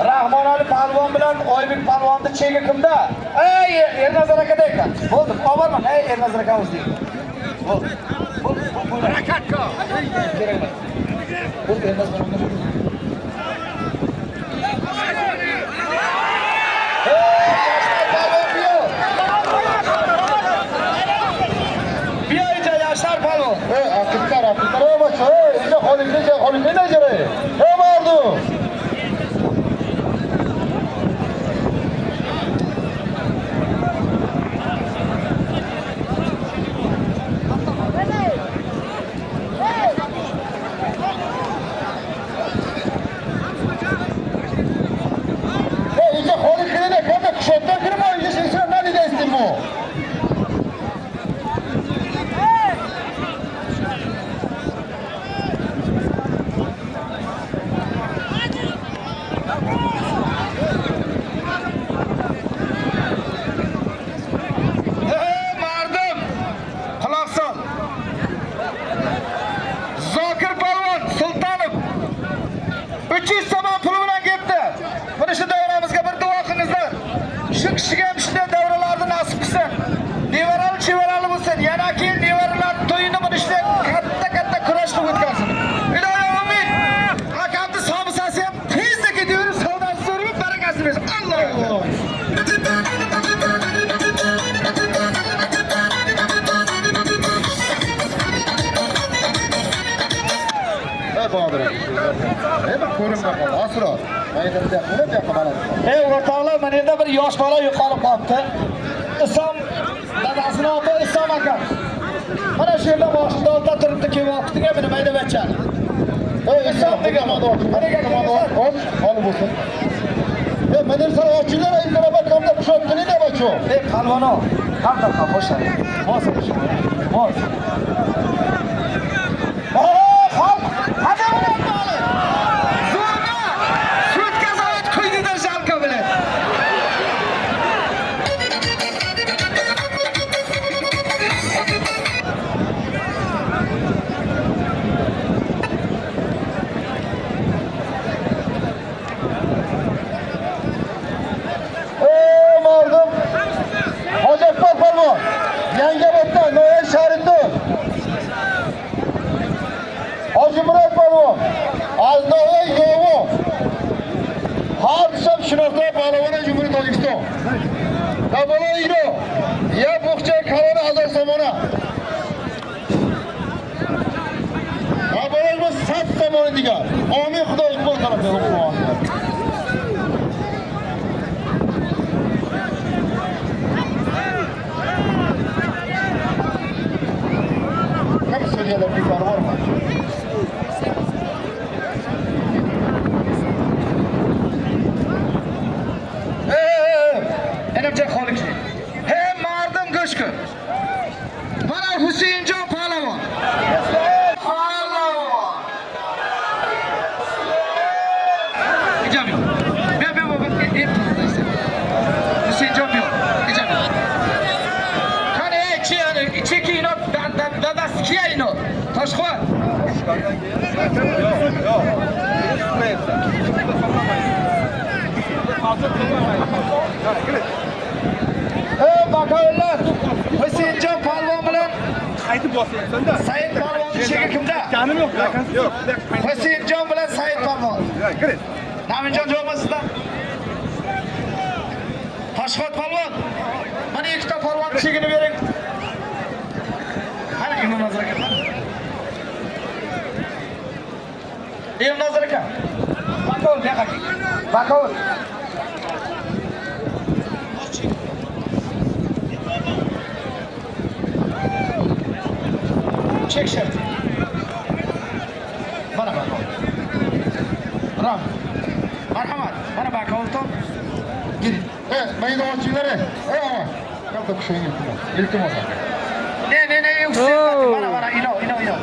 [SPEAKER 1] Rahmonali polvon bilan Oybek polvonni chegi kimda? Ey, Ernazar akada ekan. Bo'ldi, oborman. Ey, Ernazar aka o'zi. Bo'ldi. Bo'ldi, bo'ldi. Harakat qil. Kerak emas. Bo'ldi, Ernazar aka. Ey, yoshlar polvon biyo. Biyo inja yoshlar polvon.
[SPEAKER 2] Ey, aqiblar, aqiblar, ey bocha, ey, inja xolikni, xolikni najara. Ey mardu. Bahodir aka. Bir ko'rinmay qoldi. Asror. Maydonda bu yoqqa baland.
[SPEAKER 1] Ey o'rtoqlar, mana yerda bir yosh bola yo'qolib qolibdi. Isom dadasini oti Isom aka. Mana shu yerda boshida olta turibdi, kelyapti, buni mayda bachani.
[SPEAKER 2] Ey Isom
[SPEAKER 1] degan
[SPEAKER 2] och, holi bo'lsin. Ey madrasa ochinglar, ilgari kamda pushot qilinglar bacho.
[SPEAKER 1] Ey palvono, har tarafga qo'shadi. Bos, bos. Oh, xalq, hadi bilan bali. Zo'rga, sutka zavod quydi jalka bilan.
[SPEAKER 2] Ey mardim. Hoji Akbar polvon. Yangioboddan Noyan Shariddin. Hoji Murod polvon. Az noya Yovo. Har shab шинохта паҳлавони Ҷумҳурии Тоҷикистон. Дар болои ино як буғчаи калони 1000 сомона. Дар болои мо 100 сомони дигар. Омин, Худо иқбол талаб кунад. Kam судьяlar bekor bormi?
[SPEAKER 1] Ey, enamcha xolik. Hey mardim go'shku. Mana Husaynjon pahlavon. Pahlavon. Ijam yo'q. Bu bu bu Husaynjon yo'q. Ijam yo'q. Qani ey, chi yani, cheki ino, dadasi kiya ino. Toshxon. Ey bakovullar, Husaynjon polvon bilan
[SPEAKER 7] Qaytib bosyapsan-da.
[SPEAKER 1] Said polvonni cheki kimda?
[SPEAKER 7] Kanim yo'q, yo'q.
[SPEAKER 1] Husaynjon bilan Said polvon.
[SPEAKER 7] Kirit.
[SPEAKER 1] Naminjon yo'qmi sizda? Toshxon polvon. Mana ikkita polvon chekini bering. Qani Imomnazar aka. Imomnazar aka. Bakovul bu yoqqa keling. Bakovul. Chek shart. Mana bakovul. Ram. Marhamat. Mana bakovul tom. Giring.
[SPEAKER 2] Ey maydon ochinglar ey. Ey ama. Kalta kushang iltimos. Iltimos.
[SPEAKER 1] Ne ne ne mana mana ino ino ino.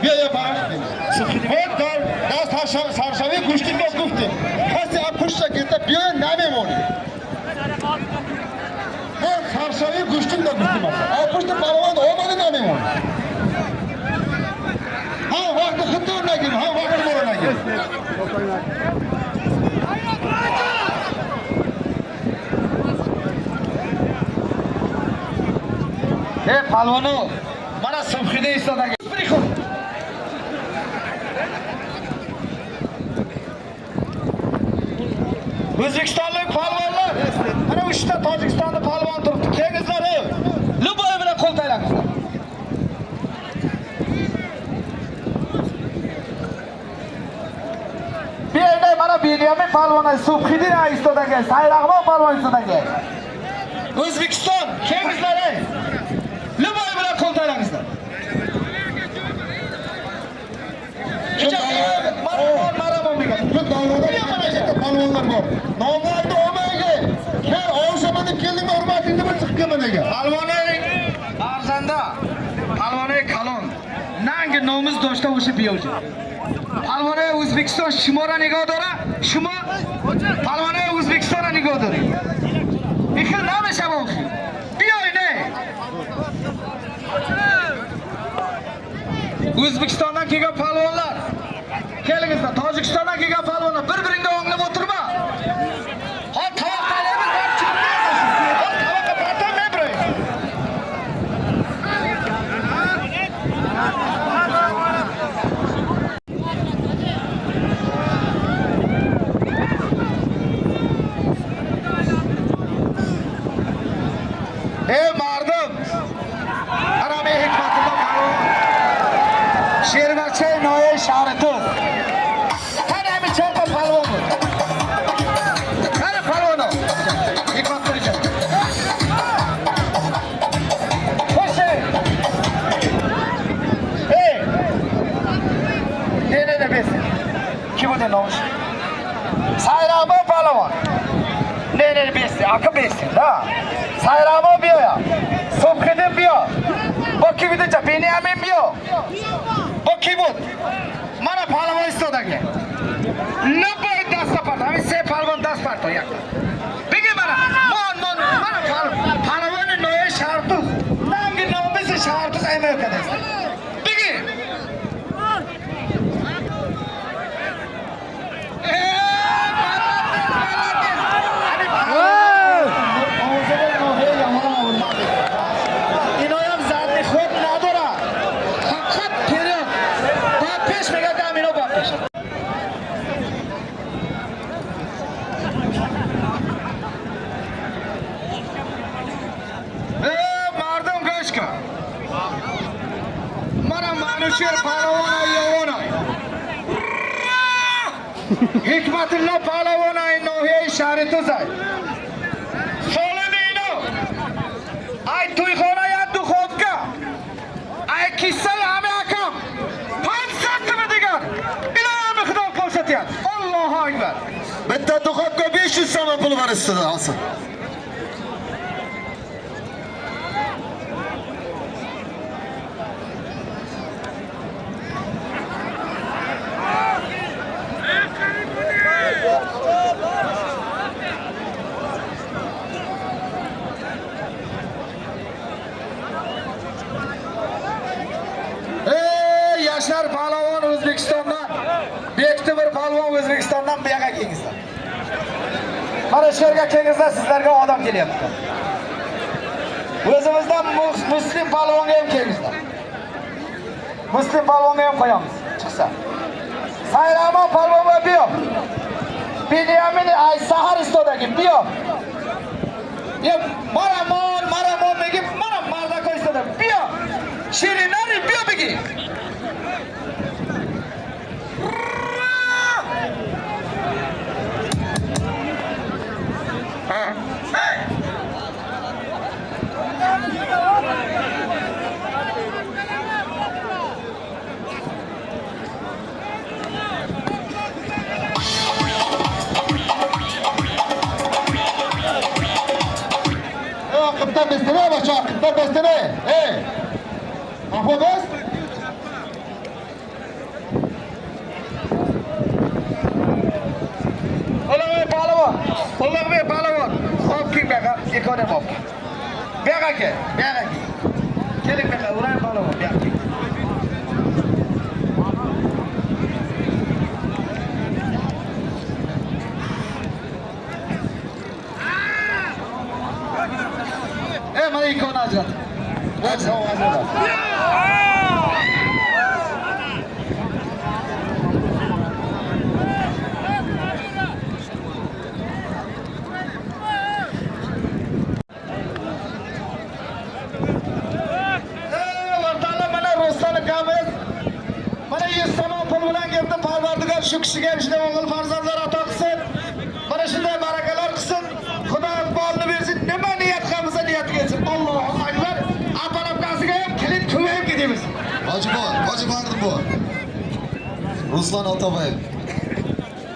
[SPEAKER 2] Бия я паш. Вот дар даст саршави гӯшти мо гуфтем. Касе аз пушта гирифта биёя намемонӣ. Мо саршави гӯштим да гуфтем аслан. Аз пушти палвон омада намемонӣ. Ҳам вақти худтон нагирем, ҳам вақти моро нагирем.
[SPEAKER 1] Ey palvono, mana subhida istodaga. Приход. O'zbekistonlik polvonlar, mana 3 ta Tojikistonda polvon turibdi. Kelingizlar, ey. Любой bilan qo'l taylangizlar. Bu yerda mana Benyamin polvon, Subhidin istodaga, Sayrag'mon polvon istodaga. O'zbekiston, kelingizlar, ey. Любой bilan qo'l taylangizlar.
[SPEAKER 2] Shu davrada polvonlar bor. Nomlarni olmayga. Kel ovshaman deb keldingmi, hurmatingni bil chiqib kelma degan.
[SPEAKER 1] Palvonay arzanda, palvonay kalon. Nangi nomiz doshta o'sha biyovchi. Palvonay O'zbekiston shimora nigoh dora, shimo palvonay O'zbekiston nigoh dori. Ixil nima shabon. Biyoy ne? O'zbekistondan kelgan polvonlar. Kelingizlar, Tojikistondan kelgan polvonlar bir-biringni o'nglab o'tirma. Ha, tovoq taylaymiz, borib chiqib berasiz. Ha, tovoqqa partam men biray. Ey mardim, Ака бестин, да. Сайрамо биёя. Субҳидин биё. Бо ки буд инҷа? Бениамин биё. Бо ки буд? Мана паҳлавон истодаги. Набояд даста парто. Ҳамин се паҳлавон даст парто як. Биги мана. Мон, мон, мана паҳлавони ноҳияи Шаҳртуз. Нанги номиси Шаҳртуз аймаё кадаст. Биги. Молодец, молодец. Ҳамин паҳлавон ноҳияи Ямон овурмад. Иноям зарни худ надорад. Фақат вперёд. Ба пеш мегӯяд, ҳамино ба пеш. Э, мардум, гӯш кун. Мана Манучер паҳлавонай Явонай. Ҳикматулло паҳлавонай ноҳияи шаҳри Тузай. Солими ино. Ай тӯйхона як духовка. Ай киссаи ҳама акам. 500 туми дигар. Илоҳами Худо ko'rsatayapti. Allohu akbar.
[SPEAKER 6] Bitta духовка 500 so'm pul bor ustida hozir.
[SPEAKER 1] Ey, Yashar pahlavon O'zbekistondan, Bektemir polvon O'zbekistondan, bu yoqqa kelingizlar. Mana shu yerga kelingizlar, sizlarga odam kelyapti. O'zimizdan Muslim polvonga ham kelingizlar. Muslim polvonga ham qo'yamiz, chiqsa. Sayramon polvon va biyo. Binyamin ay sahar istodagi biyo. Ya maramon, maramon megi, mana mardako istoda biyo. Shirinari biyo bigi.
[SPEAKER 2] Ey, qibda bestine bacha, qibda bestine. Ey. Afa bes.
[SPEAKER 1] Ulug'bek pahlavon, Ulug'bek pahlavon. Hop, kel bu yoqqa, ikkovini ham olib kel. Bu yoqqa kel, bu yoqqa kel. Keling bu yoqqa, Ulug'bek pahlavon, bu yoqqa kel. Ey, mana ikkovini ajrat.
[SPEAKER 2] Tamam, ajrat.
[SPEAKER 1] Ey, o'rtoqlar, mana Ruslan akamiz mana 100 so'm pul bilan keldi. Parvardigor shu kishiga ham shunday o'g'il farzandlar ato qilsin. Mana shunday barakalar qilsin. Xudo iqbolini bersin. Nima niyat qilsa niyatiga yetsin. Allohu akbar. Apalabkasiga ham keling ko'payib ketamiz.
[SPEAKER 6] Hoji bor, Hoji Bardim bor. Ruslan Otabayev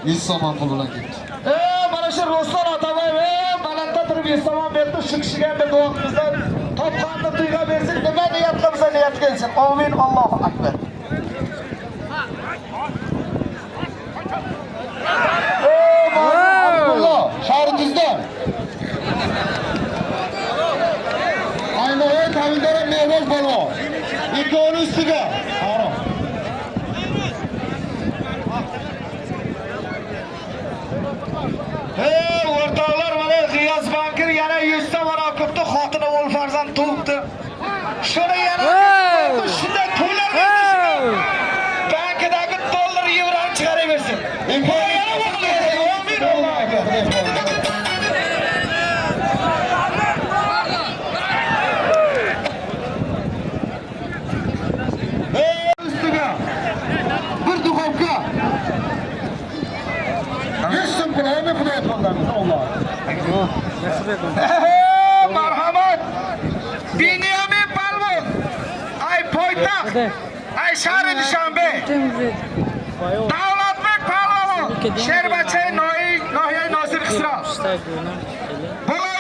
[SPEAKER 6] 100 so'm pul bilan keldi.
[SPEAKER 1] Ey, mana shu Ruslan Otabayev, ey, balandda turib 100 so'm berdi. Shu kishiga ham bir duo qilingizlar. Topganini tuyga bersin. Nima niyat qilsa niyatiga yetsin. Amin. Allohu akbar.
[SPEAKER 2] Ey, Abdullo, Shahrituzdan. Aynoy Tavildora Mehroj polvon. Ikkovini ustiga. Harom.
[SPEAKER 1] Ey, o'rtoqlar, mana G'iyos bankir yana 100 ta mana qilibdi, xotini o'g'il farzand tug'ibdi. Shuni yana shunday to'ylar bersin. Bankidagi dollar, yevroni chiqaraversin. Yana o'g'il bersin. Amin. Allohu akbar.
[SPEAKER 2] Ey, ustiga. Bir duxovka. 100 so'm pul, ey, Xudo qo'llarimiz, Alloh.
[SPEAKER 1] Hey, marhamat. Binyamin polvon. Ay poytaxt. Ay shahri Dushanbe. Davlatbek polvon. Sherbachay nohiyai Nosir Xisro. Bular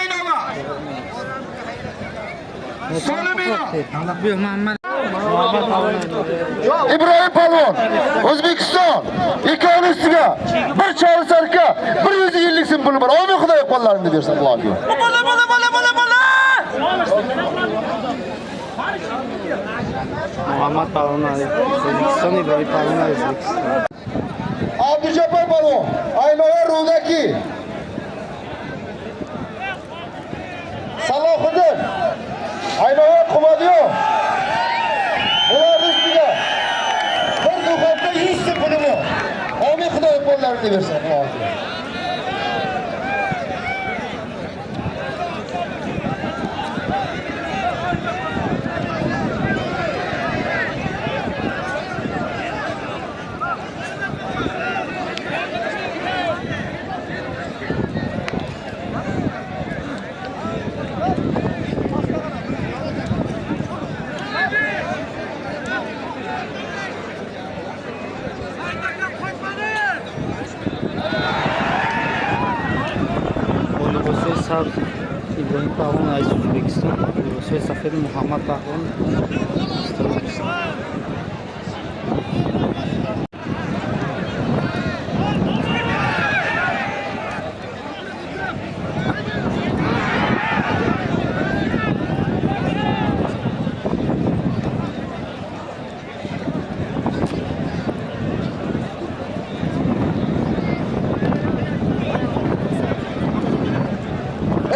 [SPEAKER 1] Solimino.
[SPEAKER 2] İbrahim Palvon, O'zbekiston, ikkovini ustiga bir chori sarka, 150 so'm puli bor. Amin, Xudo qo'llaringni bersin, Allohga.
[SPEAKER 1] Bola bola bola bola bola.
[SPEAKER 8] Muhammad Palvon, O'zbekiston, Ibrohim Palvon, O'zbekiston.
[SPEAKER 2] Abdujabbor Palvon, Aynoya Rudaki. Salohiddin, Aynoya Quvadiyo. Bular ustiga bir duxotda 100 so'm puli bor. Amin, Xudo qo'llaringni bersin, Allohga.
[SPEAKER 8] Либосҳои сабз Иброҳим Паҳлавон аз Ӯзбекистон, либосҳои сафед Муҳаммад Паҳлавон аз Тоҷикистон.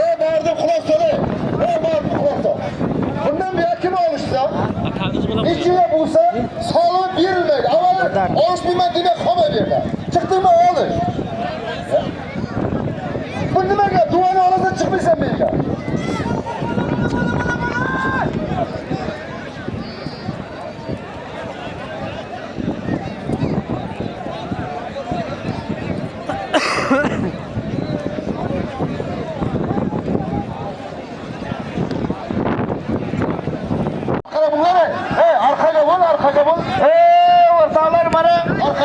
[SPEAKER 2] Ey mardim quloq soling. Ey mardim quloq sol. Bundan buyoq kim olishsa, nechiga bo'lsa solib berilmaydi. Avval olishmayman demay qolmay bu yerda. Chiqdingmi olish. Bu nimaga duoni olasan chiqmaysan bu yerga. Qara bunlar. Ey orqaga bo'l, orqaga bo'l.
[SPEAKER 1] Ey o'rtoqlar, mana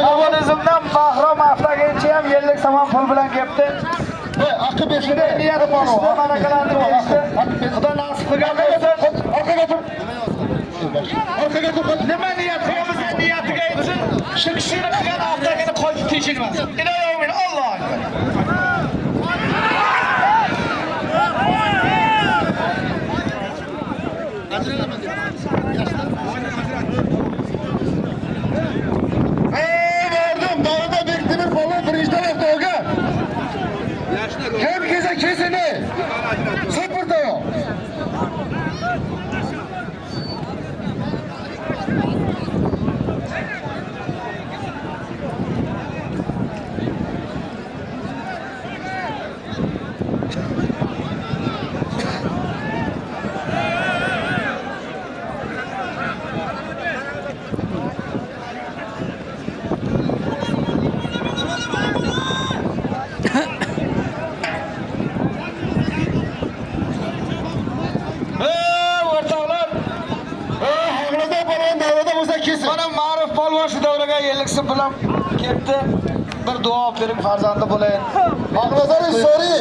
[SPEAKER 1] Afg'onistondan Bahrom Aftaginchi ham yillik somon pul bilan kelibdi.
[SPEAKER 2] Ey aql bersin.
[SPEAKER 1] Niyat qilishdi, marakalarni berishdi. Xudo nasib qilgan bo'lsin.
[SPEAKER 2] Orqaga tur. Orqaga tur.
[SPEAKER 1] Nima niyat qilamiz, niyatiga yetsin. Shu kishini qilgan aftagini qo'yib teshilmasin. Iloyim, Allohu akbar.
[SPEAKER 2] Ey mardim, davrada Bektemir Palvon birinchi tarafda olgan. Kim kelsa kelsin ey. Super tayoq.
[SPEAKER 1] Ey o'rtoqlar,
[SPEAKER 2] Ey Haqnazar Palvon davrada bo'lsa kelsin.
[SPEAKER 1] mana Ma'ruf polvon shu davraga yillik bilan kelibdi. Bir duo bering, farzandi bo'layin.
[SPEAKER 2] Haqnazar Sori.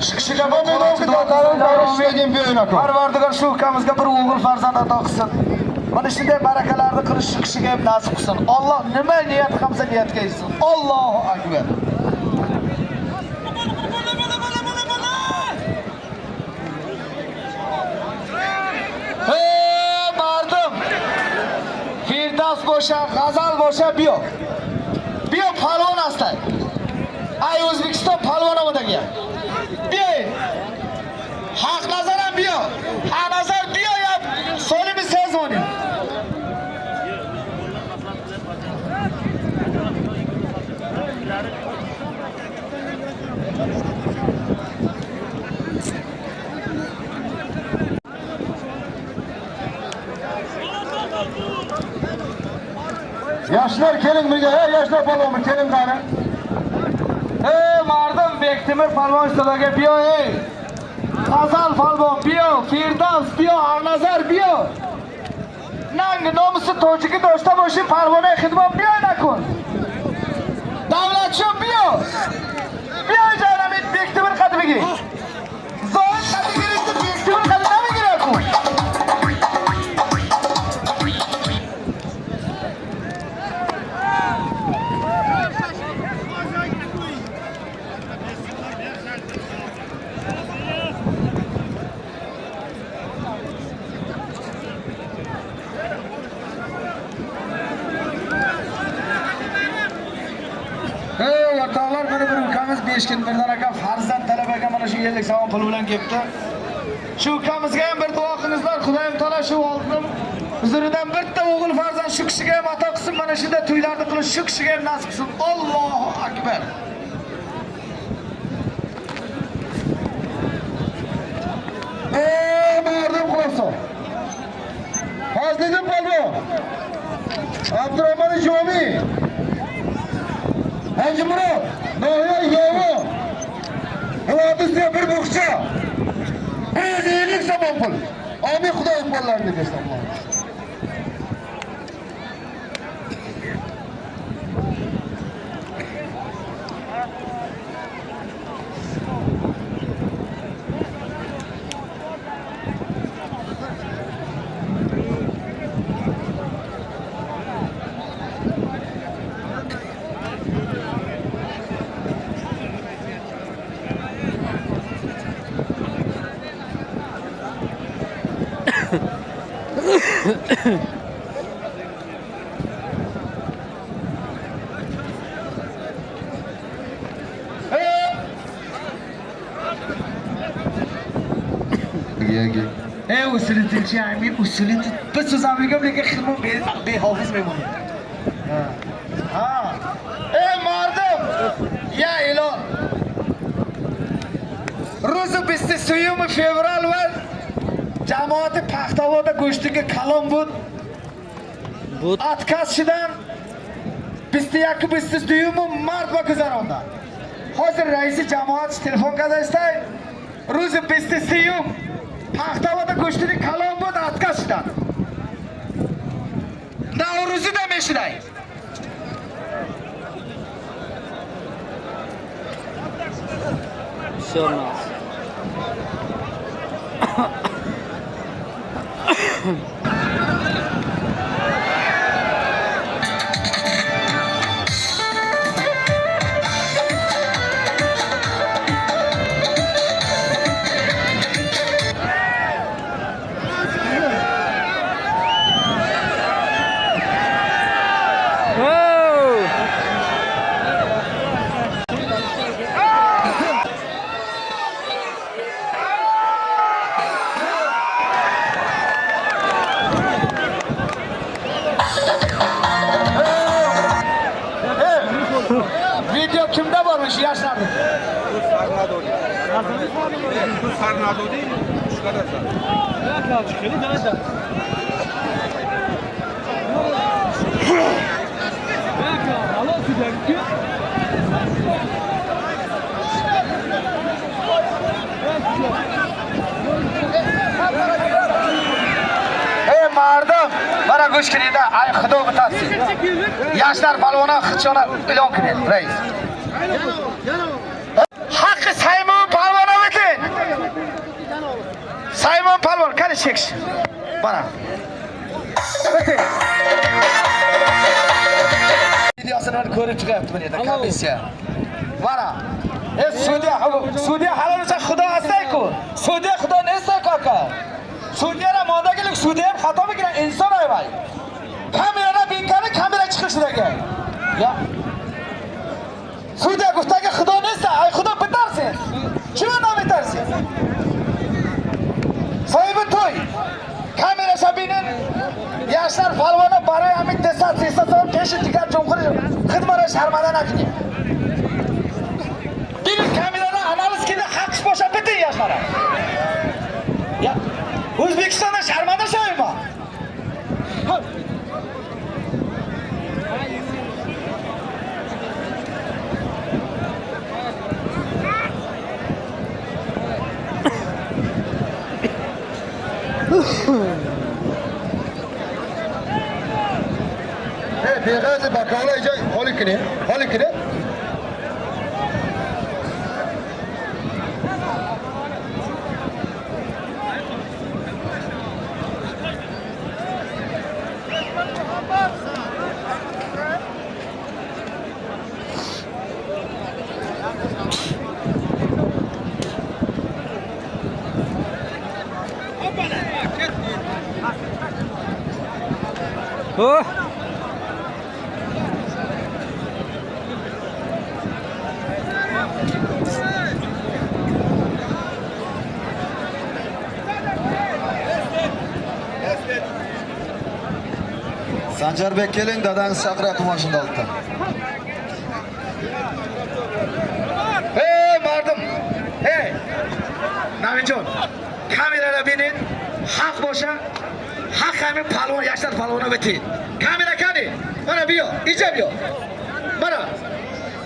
[SPEAKER 1] Shu kishiga
[SPEAKER 2] Bu maydonga
[SPEAKER 1] Parvardigor shu ukamizga bir o'g'il farzand ato qilsin. Mana shunday barakalarni qilish shu kishiga ham nasib qilsin. Alloh nima niyat qilsa niyatga yetsin. Allohu akbar. Ey mardim. Firdavs bo'sha, G'azal bo'sha, biyo. Biyo palvon astay. Ay O'zbekiston palvon omodaga. Biyo. Haqnazar ham biyo. Haqnazar biyo ya solimi sezmoni.
[SPEAKER 2] Yoshlar keling birga, ey yoshlar palvon keling qani.
[SPEAKER 1] Ey mardim Bektemir palvon sizlarga biyo ey. G'azal palvon biyo, Firdavs biyo, Haqnazar biyo. Nang nomusi tojiki doshta bo'shi parvona xidmat biyo nakun. Davlatchi biyo. Biyo janamit Bektemir qadimigi. Zohid qadimigi Bektemir qadimigi nakun. eshkin birdan aka farzand talab ekan, mana shu 50 so'm pul bilan kelibdi. Shu ukamizga ham bir duo qilingizlar. Xudoyim taolo shu oldim huzuridan bitta o'g'il farzand shu kishiga ham ato qilsin, mana shunday to'ylarni qilish shu kishiga ham nasib qilsin. Allohu akbar.
[SPEAKER 2] Ey mardim xulosa. Fazliddin polvon. Abdurahmon Jomi. Hacı Murat, Nohiya Yovi. Ularni bir buqcha. 150 so'm pul. Amin, Xudo iqbollarini bersin.
[SPEAKER 1] Ey usuliyatchi, amin usuliyat. Biz so'zam begim, lekin xidmat behofiz memoni. Ha. Ey mardim, ya e'lon. Ro'zi 23 fevral va jamoati Paxtavoda go'shtiga kalon bud. Atkazchidan 21-22 mart va guzaronda. Hozir raisi jamoat telefon qildi. Ro'zi 23 Paxtavoda go'shtini kalon bud atkazchidan. Navro'zi da meshiday.
[SPEAKER 8] Всё нас.
[SPEAKER 1] Video kimda bormuş yaşlarda? Ey mardim, mana go'sht kirida, ay xudo bitarsin. Yoshlar palvona xichona ilon kirin, rais. Haqqi Saymon palvona bitin. Saymon palvon qani chekish. Mana. Bitin. Videosini ko'rib chiqyapti bu yerda komissiya. Mana. Ey sudya, sudya halol uchun xudo asayku. Sudya xudo nesa kaka. Sudyalar modagilik sudya ham xato qilgan inson ayvay. Kamerada binkani kamera chiqishidagi. Ya. Sudya guftagi xudo nesa, ay xudo bitarsin. Chuma nam bitarsin. Sahibi to'y. Kamera shabinin yoshlar palvona baroy amit desat sesat peshi tikar jumhur xidmara sharmada nakni. Bir kamerada analiz qildi, haq bo'sha bitin yoshlar. Ya O'zbekistonda sharmanda shoyma.
[SPEAKER 2] Hey, beg'azi bakola joy xoli kiring, xoli kiring.
[SPEAKER 8] Oh!
[SPEAKER 6] Sanjarbek keling, dadangiz chaqiryapti mashina oldida.
[SPEAKER 1] Ey mardim. Ey. Navinjon. Kamerada binin. Haq bo'lsa, haq hamin palvon, yoshlar palvoni bitin. Kamera qani? Mana bu yoq, ija bu yoq. Mana.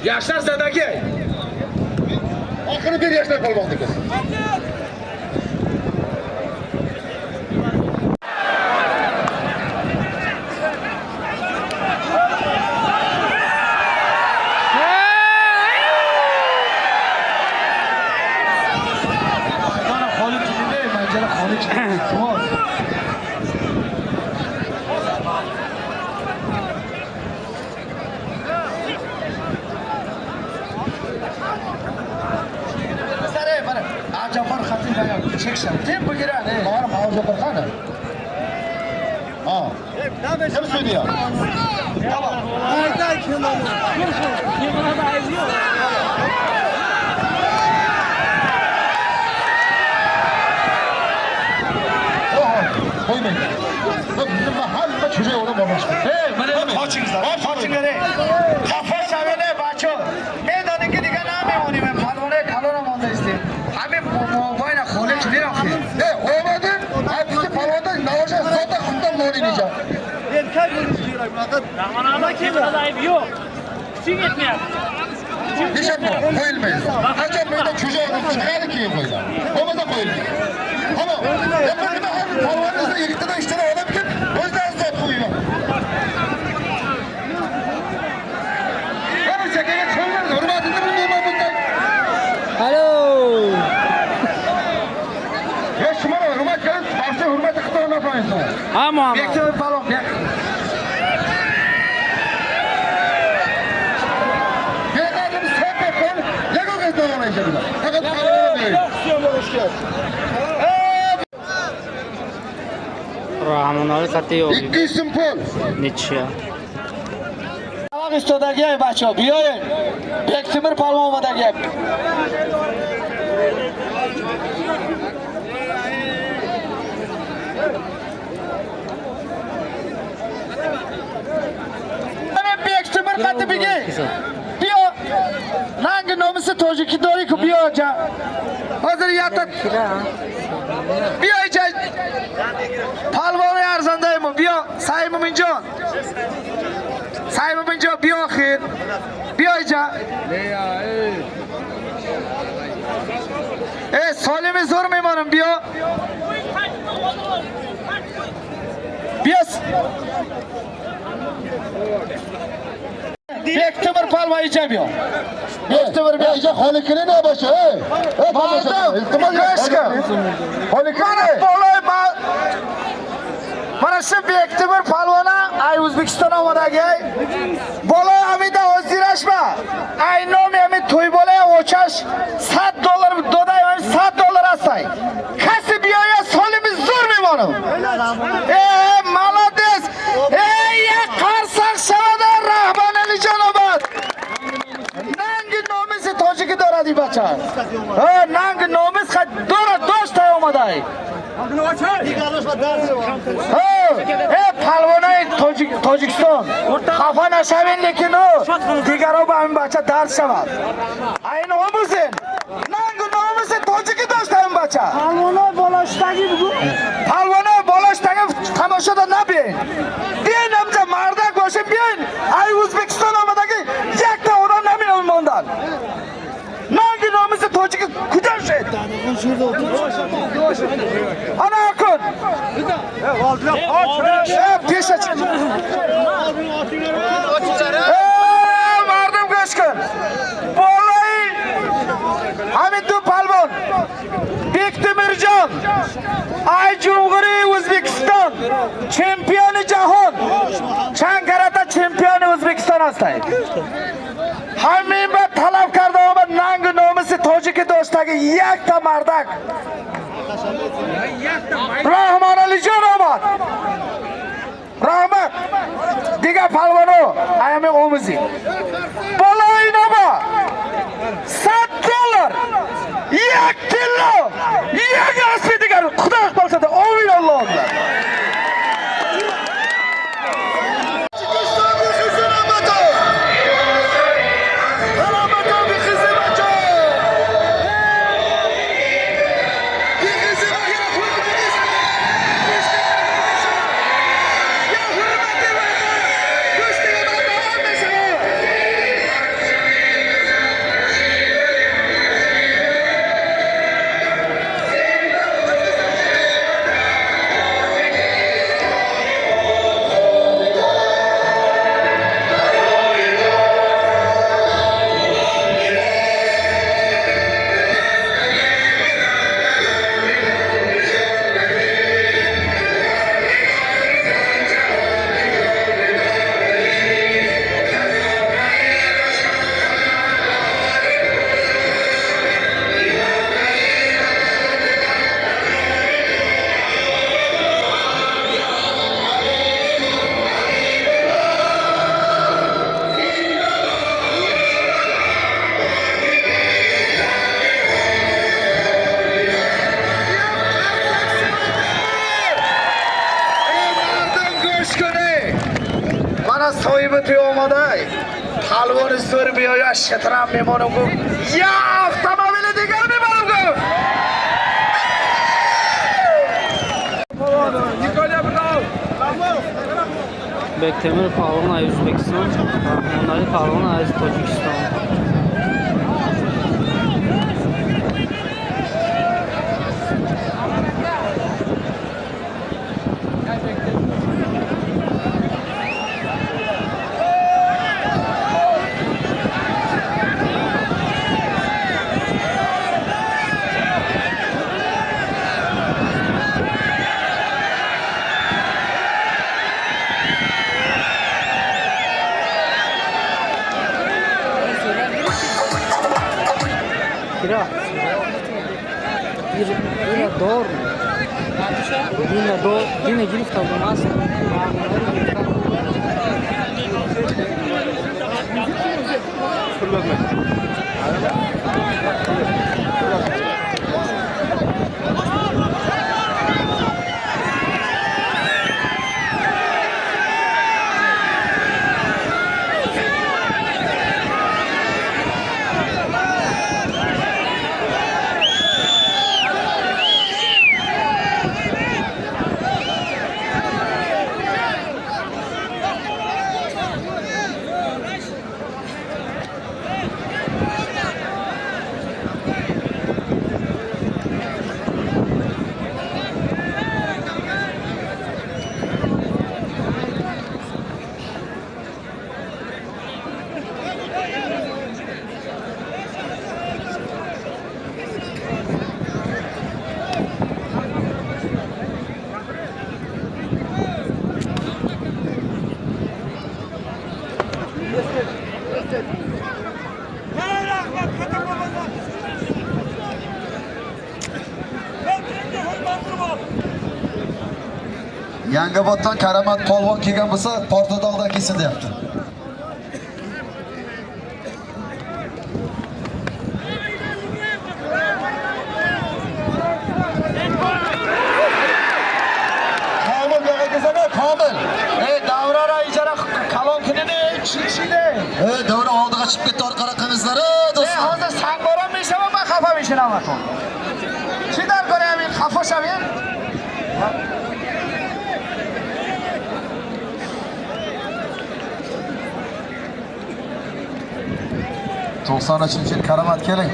[SPEAKER 1] Yoshlar zadagi.
[SPEAKER 2] Oxiri bir yoshlar polvonniki.
[SPEAKER 1] Mana xoli chiqdi, manjara xoli chiqdi. Iltimos. Sare, mana Ajafar Xatib ayol cheksham. Kim bu girani?
[SPEAKER 2] Ma'lum Ajafar qani? Ha. Kim sudya?
[SPEAKER 1] Tamam.
[SPEAKER 2] Qo'ymaydi. Nima hamma cho'jak odam bormoqchi.
[SPEAKER 1] Ey, mana qochingizlar. Qochinglar ey. Xafa shavele bacho. Medoniki degan namemonim, palvonay kalona monda istem. Hamma mobayna xoli chiqdi oxir.
[SPEAKER 2] Ey, omadin, aytdi polvonda navosha sota xundan lo'rinija.
[SPEAKER 4] Rahman aka keladi, ayb yo'q. Kuching yetmayapti.
[SPEAKER 2] Nishon qo'yilmaydi. Qachon bu yerda cho'jak odam chiqadi keyin qo'yiladi. Bo'lmasa qo'yilmaydi. Tamom. Nima hozir polvonni ikkitadan uchtadan odam kelib, o'zlari zot qo'yiladi. Mana chakaga chiqinglar, hurmatini bilmayman bundan.
[SPEAKER 8] Alo.
[SPEAKER 2] Ya shumara hurmat qilib, boshqa hurmat qilib olmaysan.
[SPEAKER 8] Ha Muhammad.
[SPEAKER 1] Bektemir palvon.
[SPEAKER 2] Beqarni sepib qo'y, yagon qizdan olmaysan. Faqat polvonni beradi.
[SPEAKER 8] Rahmonali katta yo'q.
[SPEAKER 2] 200 so'm pul.
[SPEAKER 8] Necha?
[SPEAKER 1] Tamam istodagi bacho, biyoyin. Bektemir palvon omadagi. Mana Bektemir qati bigi. Biyo. Nangi nomisi tojiki dori ku biyo ja. Hozir yatta biyo ija. Palvoni arzondaymi? Biyo Saymuminjon. Saymuminjon biyo xir. Biyo ija. Ey solimi zo'r mehmonim biyo. Biyo. Bektemir palvon ija biyo. Bektemir biyo.
[SPEAKER 2] Ija xoli kiring boshi, ey. Ey,
[SPEAKER 1] Bordim.
[SPEAKER 2] Iltimos,
[SPEAKER 1] Go'shka.
[SPEAKER 2] Xoli
[SPEAKER 1] Mana
[SPEAKER 2] kiring.
[SPEAKER 1] bolay mana shu Bektemir palvona ay O'zbekiston omadagi. Bola amida o'zirashma. Ay nomi ami to'y bola o'chash 100 dollar doday am 100 dollar asay. Kasi biyoya solimiz zo'r mehmonim. Ey молодец. Ey ya qarsak shavada Rahmon Alijon obod. Nangi nomisi tojiki doradi bacha. Ha, nangi nomis dora doshta omaday. Ha, ey palvonay Tojikiston. Xafa nashavin lekin u digaro ba amin bacha dars shavad. Ayni omuzin. Nangi nomisi tojiki doshta amin bacha.
[SPEAKER 3] Palvonlar bolashdagi bugun.
[SPEAKER 1] Palvonay boloshdagi tomoshoda nabin. Biyin amca mardak bo'lsin biyin. Ay O'zbekiston omadagi yakta odam namin o'ymondan. Nangi nomisi tojiki kudash edi. Ana akun. Pesha chiq. Ey mardim go'shkin. Bolay Hamiddu palvon. Bektemirjon. Ay Jumhuriy O'zbekiston chempioni jahon. Chang karate chempioni O'zbekiston astay. Hamma ba talab karda omad nangi nomisi tojiki do'stagi yakta mardak. Rahmon Alijon omad. Rahmat. Diga palvono ayami omuzi. Bolay noma. 100 dollar. Yak tillo. Yak aspi degan Xudo xohlasa omin Alloh. صاحب توی آماده پهلوان زور بیاید شترم میمانم گفت یه اتومبیل دیگر میبرم گفت.
[SPEAKER 8] Bektemir پهلوان از O'zbekiston, Rahmonali پهلوان از Tojikiston. Дина дор. Дина дор. Дина гирифта будам аст.
[SPEAKER 6] Yangiboddan Karomat polvon kelgan bo'lsa, Portadog'dan kelsin deyapti. Komil bu yoqqa kelsana, Komil.
[SPEAKER 1] Ey davrara ijara kalon kunini chishide.
[SPEAKER 6] Ey davra oldiga chiqib ketdi orqa raqamizlari do'stlar.
[SPEAKER 1] Ey hozir sangoron meshaman, men xafa meshinaman. Chi darkor amin xafa shavim?
[SPEAKER 6] 93-yil Karomat keling.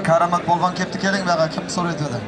[SPEAKER 6] Karomat polvon kelibdi, keling bu yoqqa, kim so'raydi?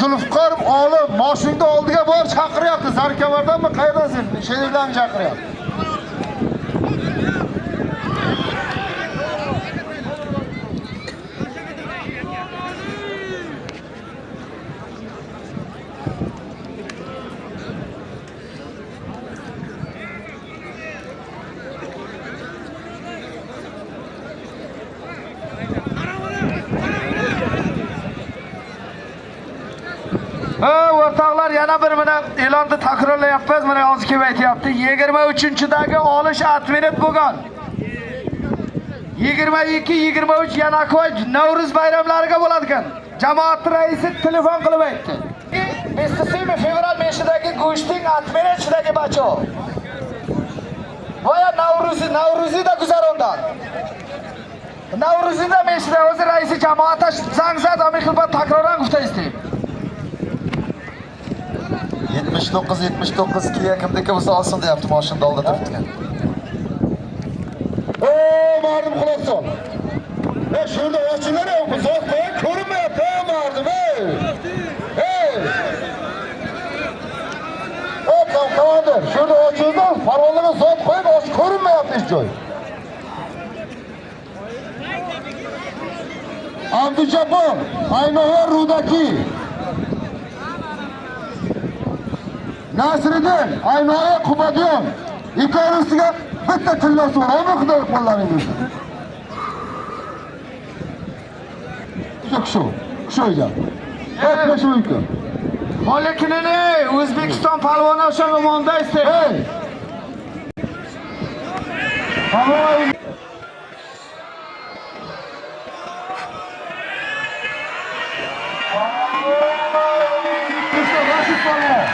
[SPEAKER 2] Zulfiqor olim moshinani oldiga bor chaqiryapti. Zarkamardanmi, qayerdan sen? Sherdan chaqiryapti.
[SPEAKER 1] O'rtoqlar, yana bir mana e'lonni takrorlayapmiz. Mana hozir kelib aytyapti. 23-dagi olish atminit bo'lgan. 22-23 Yanakoy Navro'z bayramlariga bo'ladi ekan. Jamoat raisi telefon qilib aytdi. 5 fevral meshidagi go'shtning atminitidagi bacho. Voya Navro'zida guzarondan. Navro'zida meshida o'zi raisi jamoat zang zad, amir takroran gufta istaydi.
[SPEAKER 6] 79 Kia kimniki bo'lsa olsin deyapti, mashinani oldida turibdi.
[SPEAKER 2] Ey mardim quloq sol. Ey shu yerda ochinglar, bu zot qo'y ko'rinmayapti, ey mardim, ey. Ey. Ey komandir, shu yerda ochinglar, parvonlarga zot qo'yib, och ko'rinmayapti hech joy. Abdujabbor, Aynoyer Rudaki. Nasriddin, Aynoye Qubadiyon. Ikkovi ustiga bitta tillosi bor. Omir Xudo qo'llaring bersin. Shu, shu ekan. Hep shu ekan.
[SPEAKER 1] Lekin O'zbekiston palvoni o'sha romonda istaydi.
[SPEAKER 2] Hey! Palvon Rashid palvon.